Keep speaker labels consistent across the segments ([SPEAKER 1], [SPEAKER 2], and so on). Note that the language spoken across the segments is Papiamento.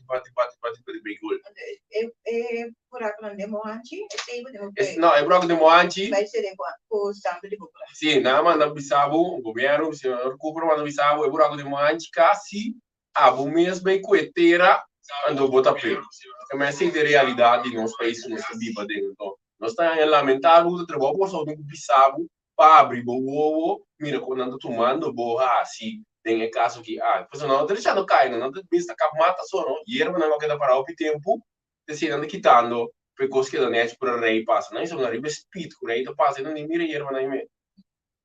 [SPEAKER 1] Bati, bati, bati, bati, bay gol.
[SPEAKER 2] E e burakunan den Mohanchi, esei bo tin
[SPEAKER 1] Es, no, e buraku den Mohanchi.
[SPEAKER 2] Bai sede ku ku santu di bo kura.
[SPEAKER 1] Si, nan a manda bisa bo, gobierno, señor Cooper a manda bisa bo, e buraku den Mohanchi kasi abo mes bai ku e tera, anto bo ta pe. Keme esei ta e realidat di nos pais ku nos ta biba den. Anto, nos ta haña lamentabel ku ta trabou Kòrsou tin ku bisa bo pa abri bo wowo, mira kon nan ta tumando bo hasi den e kaso ki aki. Pasobra nan no ta deshando kai, nan ta bisa kap mata so no, yerbanan ku a keda pará hopi tempu, ta esei nan ta kitando pa e kos keda nèchi por e rei pasa. Nan esaki nan riba e speed ku rei ta pasa, e no ni mira yerbanan ei mes.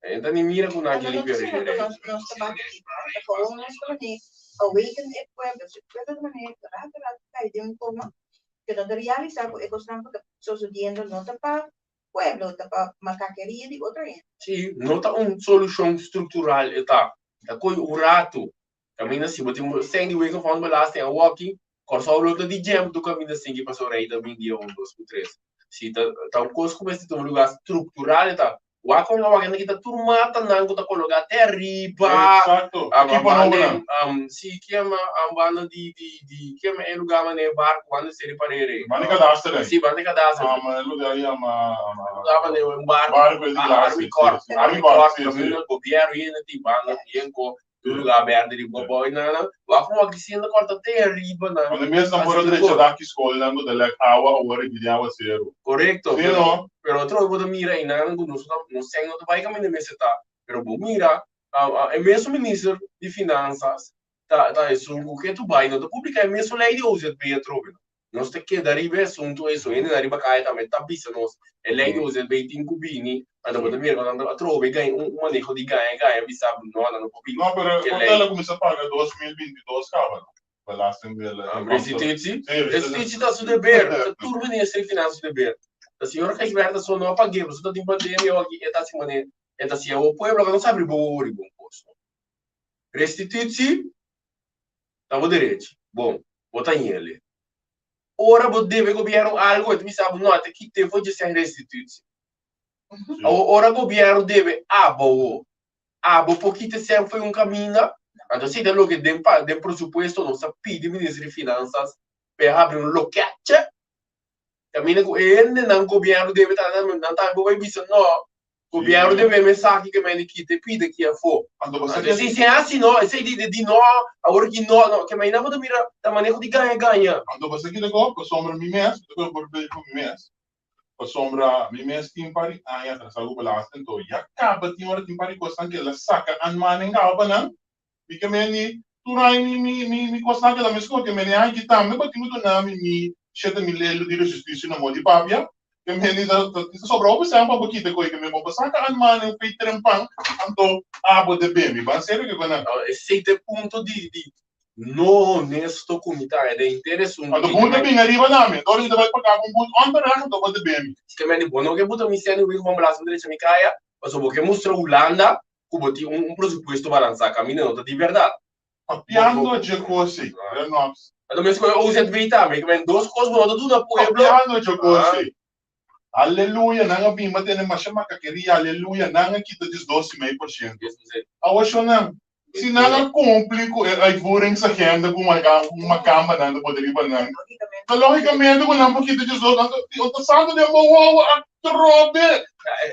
[SPEAKER 1] E ta ni mira ku nan a limpia rei.
[SPEAKER 2] Nos ta bati ta gewoon nos ta manera awaken e pueblo, si e pueblo ta manera rato rato kai den un koma, ke no ta realisa ku e kosnan ku ta sosodiendo no ta pa pueblo, ta pa makakeria di otro hende.
[SPEAKER 1] Sí, no ta un solushon struktural e ta. Ta koy un ratu. Kaminda si bo tin bo sèn di wega fòns belasting awoki, Kòrsou lo ta di djèm tur kaminda sinki pasobra rei ta bin dia un, dos ku tres. Sí, ta ta un kos ku mester tuma lugá struktural e ta. Wak kon awak hende kita tur matanan ku ta kologá te ariba.
[SPEAKER 3] Eksakto. Ekipo nobo nan.
[SPEAKER 1] Si, kiema banda di di di kiema e lugá manera e barku banda seri parere.
[SPEAKER 3] Banda di kadastre ei.
[SPEAKER 1] Si, banda di kadastre.
[SPEAKER 3] E lugá yama
[SPEAKER 1] Lugá manera un barku.
[SPEAKER 3] Barku di
[SPEAKER 1] Army
[SPEAKER 3] si,
[SPEAKER 1] Corps.
[SPEAKER 3] si. Army Corps, si, si.
[SPEAKER 1] Kaminda gobièrnu yenda tin banda yenko tur lugá bèrdè di bòbò i nan. Wak kon wak siendo kòrta te ariba nan.
[SPEAKER 3] Unda mes nan por a drecha dak ki skolnan ku ta lèk awa awor i bini awaseru.
[SPEAKER 1] Korekto,
[SPEAKER 3] Si
[SPEAKER 1] pero
[SPEAKER 3] no?
[SPEAKER 1] pero otro bo ta mira einan ku nos ta nos sèn no ta bai kaminda mester ta, pero bo mira e mesun minister di finansas ta ta esun ku ke tu bai no ta publiká e mesun lei di OZB atrobe no. Nos ta keda riba e asuntu ei, so hendenan riba kaya tambe ta bisa nos e lei di OZB tin ku bini, anto bo ta mira ku nan ta atrobe gaña un maneho di gaña gaña bisa bo no nan no por bini
[SPEAKER 3] No, pero
[SPEAKER 1] ku e
[SPEAKER 3] por
[SPEAKER 1] lei.
[SPEAKER 3] ta el a kuminsá paga 2022 kaba no? Belasting di el
[SPEAKER 1] Restitutie?
[SPEAKER 3] Sí,
[SPEAKER 1] Restitutie ta su deber, ta tur minister di finansa su deber. Ta señor Gijsbertha so no a pag'é, pasobra ta tin pandemia awor aki e ta hasi manera e ta hasi awor pueblo ka no sa abri bo wowo riba un kos no. Restitutie ta bo derechi, bon, bo ta yele. Ora bo debe gobierno algo, e ta bisa bo no, a ta kite for dje sèn restitutie. Awor ora gobierno debe abo, abo por kita sèn for un kaminda, anto esei ta loke den pa den presupuesto nos a pidi minister di finansas pa e habri un lokètje kaminda ku e hendenan gobierno debe ta nan tambe por bai bisa no, Gobierno debe me saki ke mende kita e pida ki afó.
[SPEAKER 3] Anto bo sa
[SPEAKER 1] Anto esei sin hasi no, esei di di no, awor ki no, no, ke maina bo ta mira ta maneho di gaña gaña.
[SPEAKER 3] Anto bo sa kiko ko? Pasobra mi mes, mi ta kohe por pedi ku mi mes, pasobra mi mes tin par di aña atrasá ku belasting, anto ya kaba tin ora tin par di kosnan ke el a saka anmanen kaba pa nan, Mi ke meni tur ai mi mi mi mi kosnan keda meskos ke meni ai ki tambe bo tin ku duna mi mi 7000 elo di resistisio na modi papia ke meni ta ta ta sobra hopi sèn pa bo kita koe ke meni bo saka an mane un fei trempan anto abo debe mi ban serio ke konan.
[SPEAKER 1] Esei ta e punto di di no honesto ku mi ta den henter esun
[SPEAKER 3] Anto bo ta bin ariba na mi anto ora mi ta bai paga bo un but onterecht anto bo debe mi.
[SPEAKER 1] Si ke meni bo no ke buta mi sèn di wiko pa belasting drecha mi kaya pasobra bo ke mustra Hulanda ku bo tin un presupuesto balansá kaminda no ta di bèrdat.
[SPEAKER 3] Papiando dje kos ei, Renox.
[SPEAKER 1] Anto meskos e OZB tambe, ke men dos kos bo no ta duna pueblo.
[SPEAKER 3] Papiando dje kos ei. Aleluya, nan a bin ba tene masha makakeria, aleluya, nan a kita 12,5%. Awa shonnan, si nan a kumpli ku e uitvoeringsagenda ku makambanan ta pone riba nan, ta logikamente ku nan por kita 12, nan ta santu den bo wowo atrobe.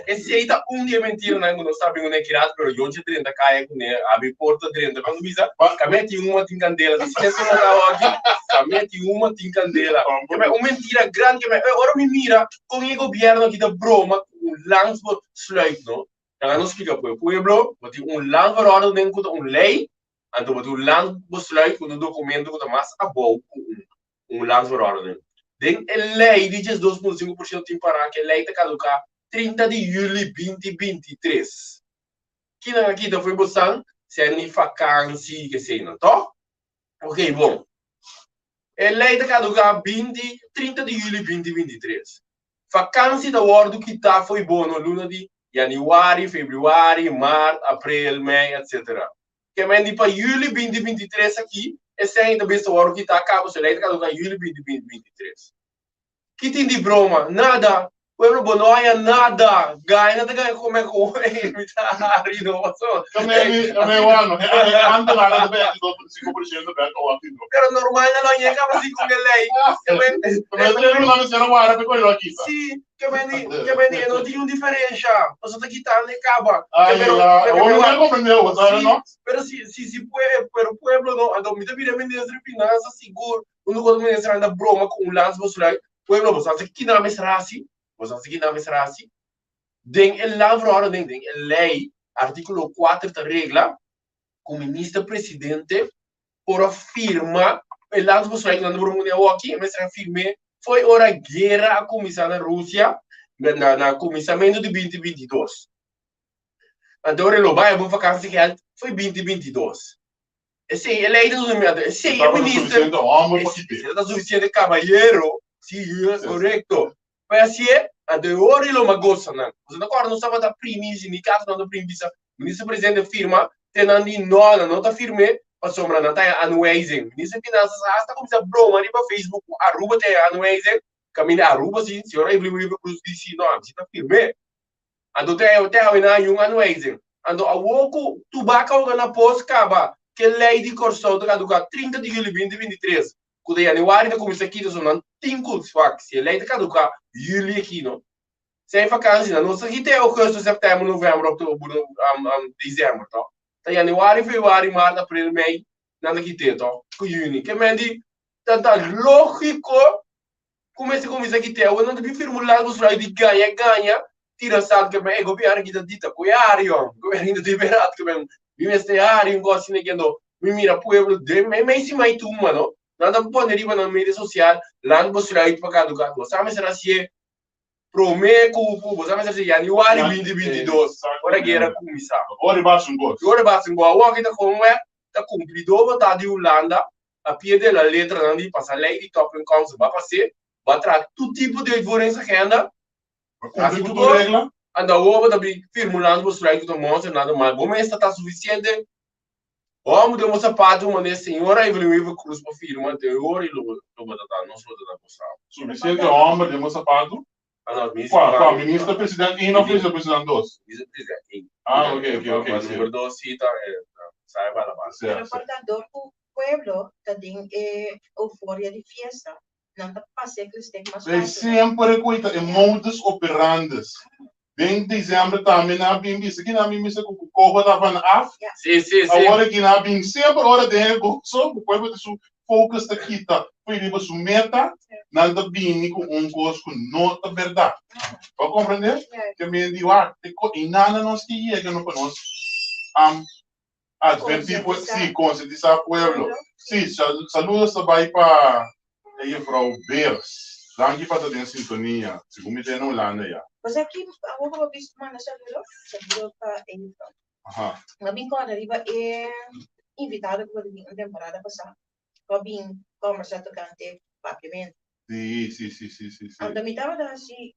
[SPEAKER 1] Esei ta un di e mentiranan ku nos ta bin kuné kirat, pero Yonchi drenta kaya kuné, abri porta drenta. Cuando bisa, Kamia tin huma tin kandela. Ta asina esei nan awa aki, Kamia tin huma tin kandela. Keme un mentira grandi, keme ora mi mira kon e gobierno aki ta broma ku un landsbesluit no. Laga nos splika ku e pueblo, bo tin un landverordening ku ta un lei, anto bo tin un landbesluit ku ta un dokumento ku ta mas abou ku un un landsverordening. Den e lei di 12,5% tin pará ku e lei ta kaduká 30 di yüli 2023. Kinan a kita fo'i bosan si a ni fakansi i keseinan, tòg? Oké, bon. E lei ta kaduká binti, 30 di yüli 2023. Fakansi ta wòrdu kitá fo'i bo no luna di yanüari, febrüari, mart, aprel, mei, etsetera. Ke men di pa yüli 2023 aki, e sèn ta bes ta wòrdu kitá kaba, so e lei ta kaduká yüli 2023. Ki tin di broma? Nada! Pueblo bo no haya nada. Gana ta gana come con mi ta hari no paso.
[SPEAKER 3] Tambe tambe igual no. Anto nada ta bek 2.5% bek o aki no.
[SPEAKER 1] Pero normal na no llega así con el ley.
[SPEAKER 3] Pero pero no se no guarda pe ko aquí.
[SPEAKER 1] Sí, ke men ke men no tin un diferencia. Paso ta quitando e caba.
[SPEAKER 3] Ay,
[SPEAKER 1] Pero
[SPEAKER 3] pero no comprendeu, sabe no?
[SPEAKER 1] Pero si si si puede, pero pueblo no, anto mi ta mira minister de finanzas sigur, uno con minister anda broma con un landsbesluit. Pueblo, bo sa kina mes rasi, bo sa kina mes rasi. Den e landverordening, den e ley, artículo 4 ta regla, ku minister presidente por a firma e landsbesluit nan broma ne aki, mester a firme foi ora guerra a kuminsá na Rusia, na kuminsamentu di 2022. Anto ora lo bai bo vakantiegeld foi 2022. Esei e ley ta suficiente. Esei e minister.
[SPEAKER 3] Suficiente
[SPEAKER 1] Ta suficiente caballero. Sí, correcto. Pero así é, anto ora lo ma goza nan. Você não acorda, não sabe tá primi, sindicato não tá primi, minister presidente firma, tenan di no, não tá firme, pa sombra não tá aanwijzing. Minister finanças hasta começa broma riba Facebook, Aruba tem aanwijzing, caminha Aruba sim, senhora Evelyn Wever Cruz disse, não, você tá firme. Anto te te na yung aanwijzing. Anto awoku tubaka o na post kaba, que lei di Corsou ta caduca 30 de julho 2023. Ku de januari ta começa aqui, so nan tinku swak. Se lei ta caduca juli aqui, no. Sem vakantie, dan nos aqui tem agosto, setembro, novembro, outubro, dezembro, to. Ta januari, februari, maart, april, mei, nan aqui tem, to. Ku juni. Que men di, ta ta lógico, começa começa aqui tem, eu não te firmo lá, você di ganha, ganha, tira sad que me ego biar kita dita, kuiario, governo de liberat que men, mi meste ari un gosi ne kendo, mi mira pueblo de me me si mai tu mano. Nada pone riba na media social, land besluit pa caducar. Você sabe será se prome ku ku, você sabe se januari 2022, ora guerra começar.
[SPEAKER 3] Ora basta un gosto.
[SPEAKER 1] Ora basta un go, aqui tá como é, tá cumprido botar de Holanda, a pie de la letra não di passa lei di top in council, vai passar, vai trazer todo tipo de uitvoeringsagenda.
[SPEAKER 3] Cumprir tudo regla.
[SPEAKER 1] Anda over da bi firmulando besluit ku monster nada mais. Bom, mas está suficiente. Vamos ter um sapato, uma senhora Evelyn Wever Cruz para firma, tem ouro e logo logo tá não sou da postal.
[SPEAKER 3] Suficiente homem de meu sapato.
[SPEAKER 1] Ah, não, ministro.
[SPEAKER 3] Qual, qual? Ministro presidente e não ministro presidente dos.
[SPEAKER 1] Ministro presidente.
[SPEAKER 3] Ah, ok, ok, ok.
[SPEAKER 1] Número 2, sí, tá, sai para la base.
[SPEAKER 2] Pero portador o pueblo también euforia de fiesta. Não tá passei que tem mais
[SPEAKER 3] They sempre cuida em modus operandes. Em dezembro também na bim bisa que na bim bisa com o da van af.
[SPEAKER 1] Sim, sim, sim.
[SPEAKER 3] Agora que na bim sempre hora de gozo, o pueblo de su focus ta quita. Foi riba su meta, nanda bini com um gozo com nota verdade. Pode compreender? Que me digo, ah, e nada nós que ia que não conosco. Am advertir, sí, concientizar pueblo. Sí, saludos também para a juffrouw Beers. Dank je voor dat in sintonia. Segundo me tem na Holanda já.
[SPEAKER 2] Mas aqui, a roupa visto manda saludo, saludo para a juffrouw.
[SPEAKER 3] Aha.
[SPEAKER 2] Mas bem quando arriba é invitado para uma temporada passada. Para bem conversar tocante papiamento.
[SPEAKER 3] Sim, sim, sim, sim, sim, sim.
[SPEAKER 2] Ando mi tava assim,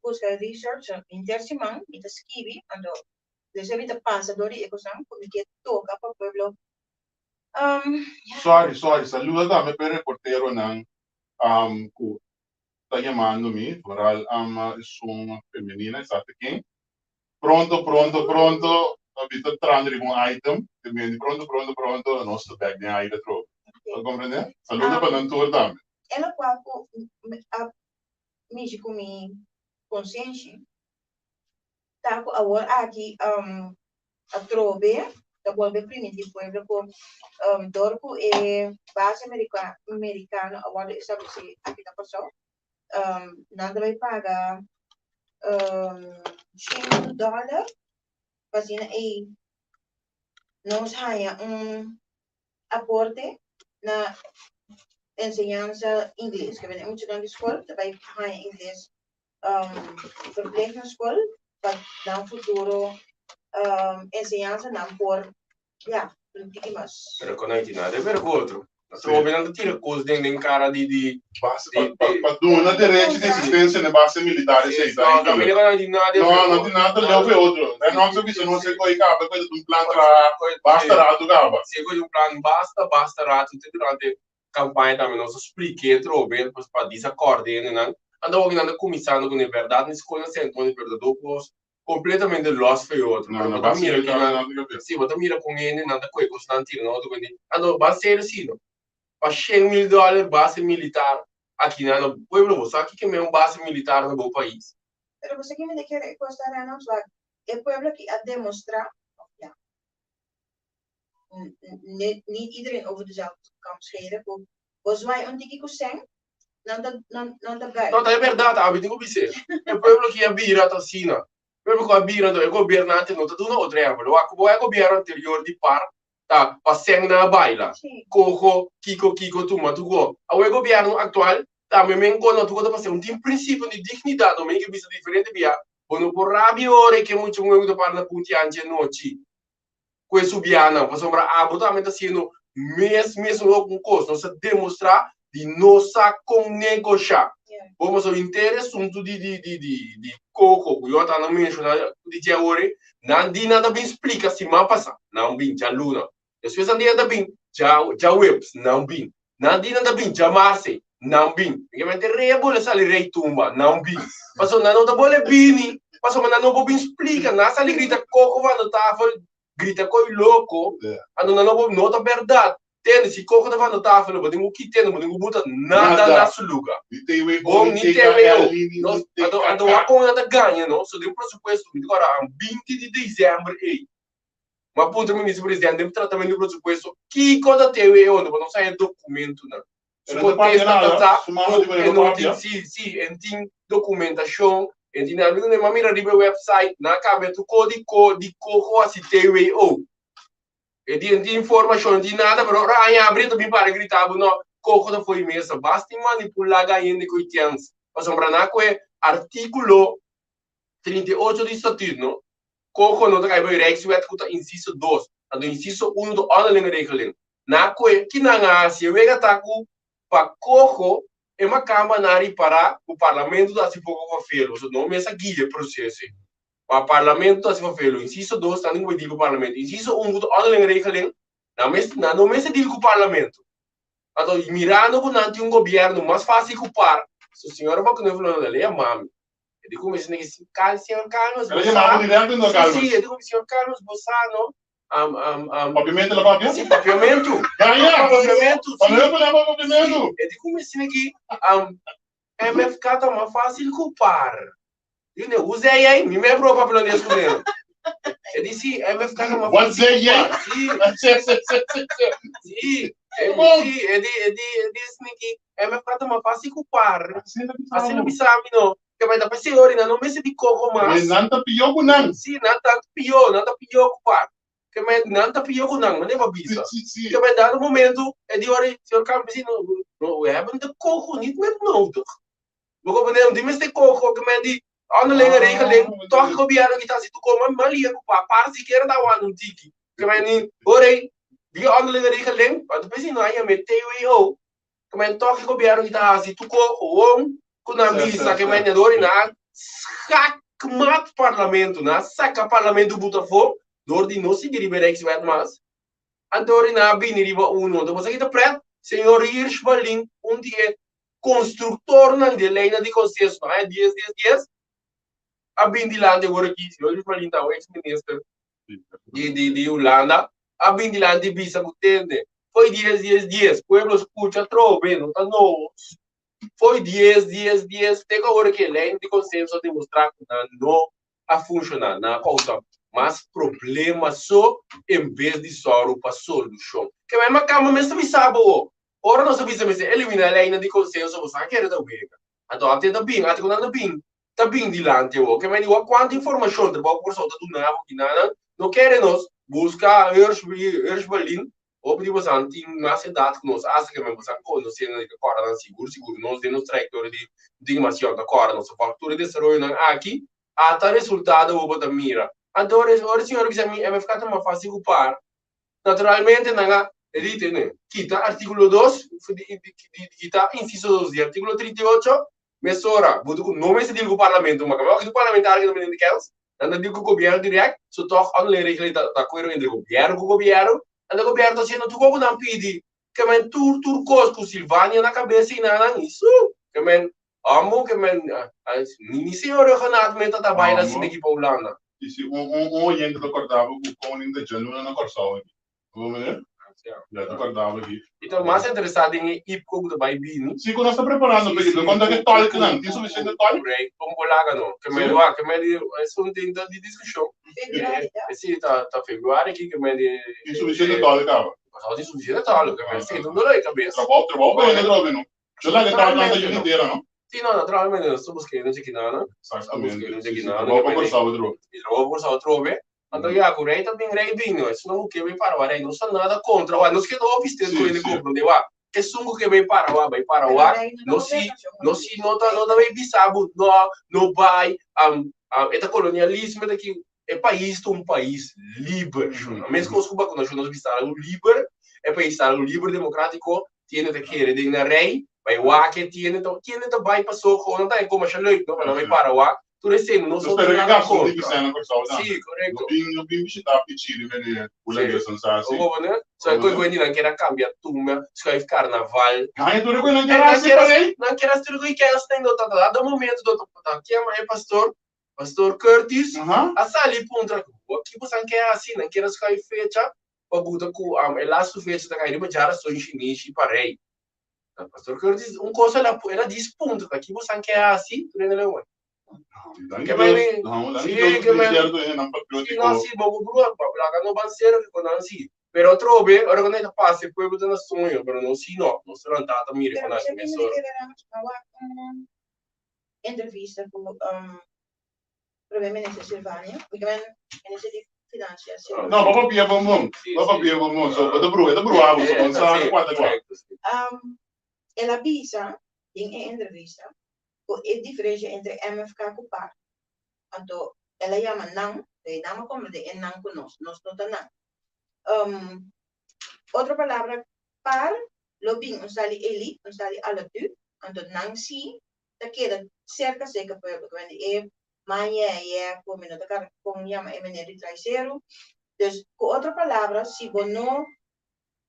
[SPEAKER 2] busca research, intersimang, ita skibi, ando desde mi passa dori ekosang, porque toca para pueblo. Yeah.
[SPEAKER 3] Sorry, sorry. Saluda também para o reportero nang ku está chamando me, vooral um feminina, sabe quem? Pronto, pronto, pronto. Abita trandri com item, também pronto, pronto, pronto, nosso bag nem aí retro. Pode compreender? Saluda para o também.
[SPEAKER 2] Ela qual a mi com mi consciência. Tá com agora aqui a trobe, da volve primitivo pueblo com dorco e base americana americano agora estabelece aqui na pessoa. Nada vai pagar $100 fazendo aí nós ganha um aporte na enseñanza inglês, que vem muito na escola, vai ganhar inglês verplicht na escola, para dar um futuro enseñanza não por, ja, um pouquinho mais.
[SPEAKER 1] Pero con não tem nada a ver com outro. Estou vendo tira coisa dentro em cara de
[SPEAKER 3] Para dona direito de existência na base militar isso aí,
[SPEAKER 1] Não, também não tem nada a ver.
[SPEAKER 3] Não, não tem nada a ver com outro. Não, não sei não sei qual é a coisa de um plano para basta rato gaba.
[SPEAKER 1] Se coisa de um plano basta, basta rato durante campanha também nós expliquei trobe para desacordem, né? Anto awor nan ta kuminsando ku ne bèrdat na skol na San Antonio pero ta dos kos kompletamente lòs for e otro.
[SPEAKER 3] No,
[SPEAKER 1] Pero
[SPEAKER 3] no,
[SPEAKER 1] bo ta
[SPEAKER 3] basta
[SPEAKER 1] mira
[SPEAKER 3] que
[SPEAKER 1] ki
[SPEAKER 3] cada
[SPEAKER 1] nan
[SPEAKER 3] nan ta
[SPEAKER 1] si bo ta mira kon hende nan ta kohe kosnan tira na otro kuende. Anto ban serio si no. Pa shen mil dòler base militar aki nan na pueblo bo sa kiko men un base militar na bo pais.
[SPEAKER 2] Pero bo sa ki mi ta kere e kos ta Reynolds wak e pueblo aki a demostrá of ya niet iedereen over dezelfde kam scheren ku bo zwaai un tiki ku sèn nan ta nan nan ta buig.
[SPEAKER 1] No ta e bèrdat abi tin ku bis'é e pueblo ki a bira ta asina pueblo ku a bira anto e gobernante no ta duna otro ehèmpel wak ku bo e gobièrnu anterior di par ta pa sèn nan a baila koho kiko kiko tuma tuko awor e gobièrnu aktual tambe men kono tuko ta pas'é un tin prinsipio di dignidat no men ke bisa diferente bia bo no por rabia ora e ke mucha muhé ku ta para na punti anchi anochi ku e subianan, pasobra abo tambe ta siendo mes mes un kos, nos ta demostrá di no sa kon negoshá. Bo pasobra henter asuntu di di di di di koko ku yo ta nan menshoná di dje awor ei, nan di nan ta bin splika siman pasá, nan bin djaluna, despues nan di nan ta bin dja djaweps, nan bin, nan di nan ta bin djamarse, nan bin, Mente rei a bole sali rei tumba, nan bin, pasobra nan no ta bole bini, pasobra nan no por bin splika, nan a sali grita koko van de tafel, grita koi loko, anto nan no por, no ta bèrdat, tende, si koko ta van de tafel, bo tin ku kit'e, bo tin ku buta nada na su luga.
[SPEAKER 3] Ni TWO,
[SPEAKER 1] Bon,
[SPEAKER 3] ni
[SPEAKER 1] ni TWO.
[SPEAKER 3] TKL, ni
[SPEAKER 1] Nos, anto, anto
[SPEAKER 3] TKK.
[SPEAKER 1] wak kon nan ta gaña, no? So den presupuesto, mi ta kòrda, 20 di desèmber ei, mi a puntra minister presidente den tratamentu di presupuesto, kiko ta TWO? No, bo no sa e dokumentunan. Su
[SPEAKER 3] E no ta papia
[SPEAKER 1] kontesta ta
[SPEAKER 3] nada,
[SPEAKER 1] ta
[SPEAKER 3] su mama
[SPEAKER 1] ku
[SPEAKER 3] di manera
[SPEAKER 1] e
[SPEAKER 3] no
[SPEAKER 1] no
[SPEAKER 3] papia.
[SPEAKER 1] tin, sí, sí, e no tin dokumentashon, e no tin nada. Mi a mira riba e website, nan a kambia tur kos di ko di koko hasi TWO. E di e no tin informashon, e no tin nada, pero ora aña abri e ta bin para grita bo no, koko ta fo'i mesa. Basta e manipulá hende ku e kens. Pasobra nan a kohe artíkulo 38 di statuut, no? Koko no ta kai bo e Rijkswet ku ta insiso dos. Anto insiso uno ta onderlinge regeling. Na koe ki nan a hasi e wega ta ku pa koko e makamba nan a ripará ku parlamento ta hasi poko fafelo. So no mes a guia e proseso ei. Pa parlamento ta hasi fafelo. Insiso dos nan tin ku bai deal ku parlamento. Insiso un ku ta onderlinge regeling nan mes nan no mester deal ku parlamento. Anto mirando ku nan tin un gobièrnu mas fásil ku par, so señora Bakunevelo nan a lei a mami. E di ku mi sini ki kal señor Carlos
[SPEAKER 3] Ela
[SPEAKER 1] bo
[SPEAKER 3] yama
[SPEAKER 1] sa
[SPEAKER 3] bo directo no
[SPEAKER 1] si
[SPEAKER 3] Carlos?
[SPEAKER 1] si e di ku mi señor Carlos bo sa no um um um
[SPEAKER 3] Papiamento la papia?
[SPEAKER 1] si papiamentu
[SPEAKER 3] Gaña!
[SPEAKER 1] papiamentu si
[SPEAKER 3] Papiamento la papia papiamento!
[SPEAKER 1] si e di ku mi sini ki um MFK ta mas fácil ku par di ne hoe zei jij mi me proba papia ku ne e di si MFK ta mas
[SPEAKER 3] Wat
[SPEAKER 1] fácil
[SPEAKER 3] zei
[SPEAKER 1] ku
[SPEAKER 3] jij?
[SPEAKER 1] par si
[SPEAKER 3] Si si si si si.
[SPEAKER 1] si e
[SPEAKER 3] Bom!
[SPEAKER 1] si e di e di e di sini ki MFK ta mas fácil ku par
[SPEAKER 3] Asina ta
[SPEAKER 1] asina
[SPEAKER 3] bisa bo.
[SPEAKER 1] bisa mi no Ke bai ta p'esei ora nan no mester di koko
[SPEAKER 3] Me
[SPEAKER 1] mas.
[SPEAKER 3] nan ta pió ku nan.
[SPEAKER 1] Sí, nan ta pió, nan ta pió ku par. Ke men nan ta pió ku nan, manera bo a
[SPEAKER 3] Sí,
[SPEAKER 1] bisa.
[SPEAKER 3] sí, sí.
[SPEAKER 1] Ke men dado momento e di ora señor campesino, no, we hebben de koko niet meer nodig. Bo komprende? No tin mester koko, ke men di onderlinge regeling,
[SPEAKER 3] Ah,
[SPEAKER 1] toch e gobierno kita hasi tur kos, ma lia ku par, par sikiera ta wanta un tiki. Ke men di, ora ei, di onderlinge regeling, anto p'esei nan a yama e TWO, Ke men tòg e gobièrnu ki ta hasi tur kos gewoon ku nan bisa ke men dor i nan skakmat parlamento, nan a saka parlamento buta afó dor di no sigui riba e Rijkswet mas. Anto ora nan a bini riba uno, anto boso a kita prèt, señor Hirsch Balin, un di e konstruktornan di e leinan di konsenso na aña dies dies dies, a bini dilanti awor aki, señor Hirsch Balin ta un ex minister di di di Hulanda, a bin dilanti bisa ku tende, Foi dies dies dies, pueblo skucha atrobe, no ta nos. Foi dies dies dies, te ku awor ki e lei di konsenso a demostrá ku nan no a funshoná, nan a kousa mas problema so en bes di sòru pa solushon. Ke mai makamba mes ta bisa bo wo, ora nos a bisa mester eliminá e leinan di konsenso, bo sa kere ta wega. Anto ate ta bin, ate ku nan ta bin, ta bin dilanti awor. Ke men di wak kuantu informashon trabou ku Kòrsou ta duna bo kinanan, no kere nos buska Hirsch Hirsch Berlin, hopi di bosan tin mas edat ku nos, asta ke men bosan konosé nan di ta kòrda nan sigur sigur nos den nos trayektoria di tin mas yòn ta kòrda nos a wak tur e desaroyonan aki ata resultado awor bo ta mira. Anto ora ora e señor a bisa mi MFK ta mas fásil ku par, naturalmente nan a edite ne kita artíkulo dos di di kita insiso dos di artíkulo 38 Mesora, bo ta ku no mester deal ku parlamento, ma kaba ku parlamentario ta bini di kels, nan ta deal ku gobièrnu dirèkt, so tòg onderlinge regeling ta ta akuerdo entre gobièrnu ku gobièrnu, anto gobièrnu ta hasiendo tur kos ku nan pidi, ke men tur tur kos ku Silvania na kabesa i nan nan, isu, ke men. Amo ke men ni señor Rhuggenaath men ta ta bai na sine ki pa Hulanda.
[SPEAKER 3] I si un un un oyente ta kòrda bo ku koning ta djaluna na Kòrsou aki. Bo meneer? Ya ta kòrda bo aki.
[SPEAKER 1] Mi ta mas interesá den e IPCO ku ta bai bini.
[SPEAKER 3] Si ku nos ta preparando pa IPCO. Konta ke tòlknan? Tin sufisiente tòlk?
[SPEAKER 1] Rei, kon bo laga no? Ke men wak, ke men di esun tin ta di diskushon.
[SPEAKER 2] Februari ta?
[SPEAKER 1] Si, ta ta februari aki ke men di.
[SPEAKER 3] Tin sufisiente tòlk kaba?
[SPEAKER 1] Kòrsou tin sufisiente tòlk, ke men si, ta un doló di kabes.
[SPEAKER 3] Trabou, trabou pa hende trobe no. Yo laga tal tanta yu hentera, no?
[SPEAKER 1] Sí, no, naturalmente, nos ta buska hende djakinana.
[SPEAKER 3] Exactamente. Sí, sí, trabou pa Kòrsou atrobe.
[SPEAKER 1] Sí, trabou pa Kòrsou atrobe. Anto ya, ku rei ta bin, rei bin, no. Esun ku ke bai para wak, rei no sa nada kontra wak. Nos keda hopi stil ku hende komprondé wak. Esun ku ke bai para wak, bai para wak. No si, no si, no ta, no ta bai bisa bo, no, no bai, e ta kolonialismo, e ta ki. E pais ta un pais liber. Meskos ku bakunashon nos bisa algu liber, e pais ta algu liber demokratiko, tiene ta kere den nan rei, bai wak e tiene ta tiene ta bai paso nan ta koma masha leuk no, pa nan bai para wak, tur esei no so tin nada kontra.
[SPEAKER 3] Si, korekto. No bin bishita Pichiri meneer Hulandes nan sa
[SPEAKER 1] asi. Bo ne? So e koi koi nan kier a kambia tumba, schuif karnaval.
[SPEAKER 3] Haña tur e koi nan kier hasi pa rei?
[SPEAKER 1] Nan kier hasi tur e koi kèns nan no ta dado momento do ta kema e pastor Pastor Curtis a sali puntra ku ki bosan ke hasi, nan kier a skai fecha pa buta ku e lastu fecha ta kai riba djara so shinishi pa rei. Pastor Curtis un kos el a el a dis puntra ta ki bosan ke hasi, tur hende lo wak.
[SPEAKER 3] Ke men si ke men
[SPEAKER 1] si no si bo ku brua pa laga no ban sero ke ku nan si. Pero atrobe ora ku nan ta pasa e pueblo ta na soño pero no si no, nos ta lanta ta mira ku nan mesora.
[SPEAKER 2] Entrevista ku Prome Minister Silvania, mi ke men Minister di Financia Silvania.
[SPEAKER 3] No, bo papia bon bon, bo papia bon bon, so bo ta brua, e ta brua bo, so bo no sa kua ta kua.
[SPEAKER 2] El a bisa den e entrevista ku e diferencia entre MFK ku par, anto el a yama nan, e nan a komprende e nan ku nos, nos no ta nan. Otro palabra par lo bin un sali elite, un sali alatu, anto nan si ta keda serka serka pueblo, ku wende e maña ku mi no ta kara kon yama e meneer di traiseru. Dus ku otro palabra si bo no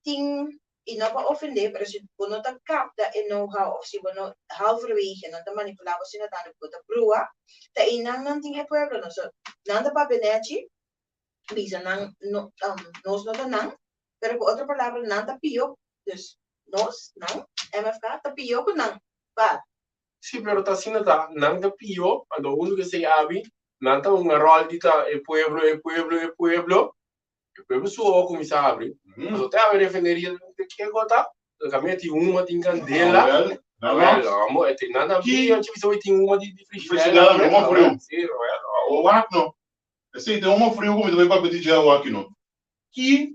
[SPEAKER 2] tin, i no pa ofende, pero si bo no ta kapta e know how of si bo no halverwege nan ta manipula bo asina tantu ku bo ta brua, ta einan nan tin e pueblo no. So nan ta papia nechi, bisa nan no nos no ta nan, pero ku otro palabra nan ta pio, dus nos, nan, MFK, ta pio ku nan. Pa.
[SPEAKER 1] Sí, pero ta asina ta, nan ta pio, anto huntu ku esei abi, nan ta hunga ròl di ta e pueblo, e pueblo, e pueblo, e pueblo su oho kuminsá habri, pasobra te awe refineria kiko ta, kaminda tin huma, tin kandela,
[SPEAKER 3] Awel,
[SPEAKER 1] amo, e tin nan ta pio, chi bisa tin huma di
[SPEAKER 3] frishider, huma friu, wak no, esei tin huma friu ku mi ta bai papia di dje awor aki no, ki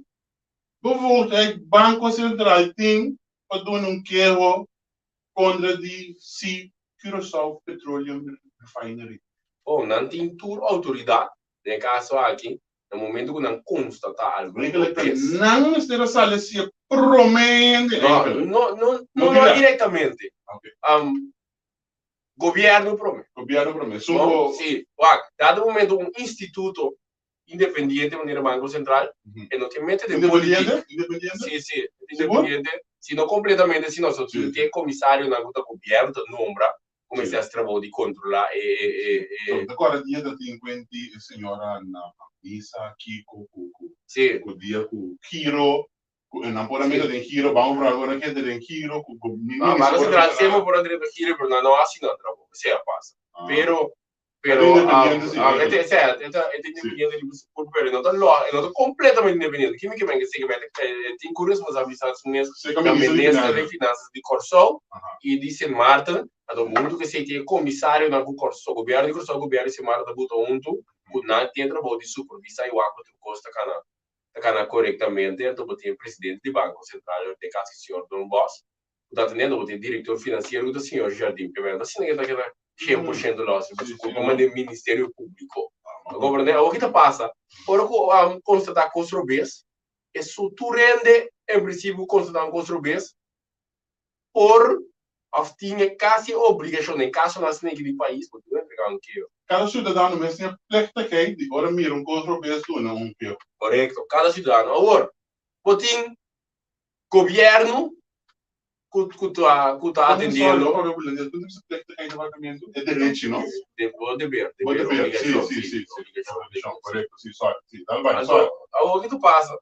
[SPEAKER 3] bevoegdheid Banko Sentral tin pa duna un keho kontra di si Curaçao Petroleum Refinery?
[SPEAKER 1] Bon, nan tin tur outoridat den e kaso aki na momento ku nan konstatá algun
[SPEAKER 3] Eigenlijk ta bes. nan mester a sali si e promé hende
[SPEAKER 1] No,
[SPEAKER 3] eigenlijk.
[SPEAKER 1] no, no,
[SPEAKER 3] No
[SPEAKER 1] no, no
[SPEAKER 3] direct.
[SPEAKER 1] direktamente.
[SPEAKER 3] Ok.
[SPEAKER 1] Gobièrnu promé.
[SPEAKER 3] Gobièrnu promé.
[SPEAKER 1] Sun
[SPEAKER 3] bo.
[SPEAKER 1] Sí, wak, dado momento un instituto independiente manera Banco Central, e no ke mete den politik.
[SPEAKER 3] Independiente? Independiente?
[SPEAKER 1] Sí, sí, independiente. Si no completamente, si no, so tin e comisarionan cu ta gobierno ta nombra, cu mester haci trabou di controla e, e, e, e.
[SPEAKER 3] So, ta corda dia ta tin cuenti e señora na misa kico cu, cu,
[SPEAKER 1] Sí.
[SPEAKER 3] cu dia cu giro, cu e nan por a mete den giro, Banco Central por a keda den giro, cu, cu, mi
[SPEAKER 1] Ah,
[SPEAKER 3] minister
[SPEAKER 1] Banco
[SPEAKER 3] por a
[SPEAKER 1] Central
[SPEAKER 3] mete
[SPEAKER 1] siempre
[SPEAKER 3] na.
[SPEAKER 1] por a drenta giro, pero nan no haci nan trabou, esey a pasa.
[SPEAKER 3] Ah.
[SPEAKER 1] Pero,
[SPEAKER 3] Pero
[SPEAKER 1] Pero,
[SPEAKER 3] independiente sí,
[SPEAKER 1] e
[SPEAKER 3] eigenlijk.
[SPEAKER 1] ta, e ta, e ta
[SPEAKER 3] Sí.
[SPEAKER 1] independiente riba su kurpo, pero e no ta lo, e no ta kompletamente independiente. Kimi ke men ke si ke men ta, e tin ku responsabilisá su mes
[SPEAKER 3] Serka
[SPEAKER 1] na
[SPEAKER 3] minister di
[SPEAKER 1] minister di
[SPEAKER 3] Finansa.
[SPEAKER 1] Finansa di Kòrsou
[SPEAKER 3] Aha.
[SPEAKER 1] i di Sint Maarten. Anto huntu ku esei tin e komisarionan ku Kòrsou, gobièrnu di Kòrsou, gobièrnu di Sint Maarten ta buta huntu ku nan tin e trabou di supervisá i wak ku tur kos ta kana ta kana korektamente. Anto bo tin e presidente di Banko Sentral, den kas ki señor Don Bos, ku ta atendiendo, bo tin e direktor finansiero ku ta señor Jardim Pimenta. Asina ke ta keda 100% los riba su culpa manda e Ministerio Publico. Ta comprende? Awor ki ta pasa? Ora cu constata cos robes, e su tur hende en principio cu constata un cos robes por of tin e casi obligacion den casonan asina aki di pais bo tin entrega un keho.
[SPEAKER 3] Cada ciudadano mes tin e plechtigheid di ora mira un cos robes duna un keho.
[SPEAKER 1] Correcto, cada ciudadano. Awor, bo tin gobierno. Ku ta atendiendo.
[SPEAKER 3] E derechi, no?
[SPEAKER 1] De bo deber,
[SPEAKER 3] Bo
[SPEAKER 1] deber,
[SPEAKER 3] deber, sí,
[SPEAKER 1] obligashon,
[SPEAKER 3] sí,
[SPEAKER 1] sí,
[SPEAKER 3] sí, sí.
[SPEAKER 1] obligashon,
[SPEAKER 3] Obligashon,
[SPEAKER 1] obligashon.
[SPEAKER 3] korekto, sí, sorry, sí, dal bai,
[SPEAKER 1] Anto,
[SPEAKER 3] sorry.
[SPEAKER 1] awor kiko pasa?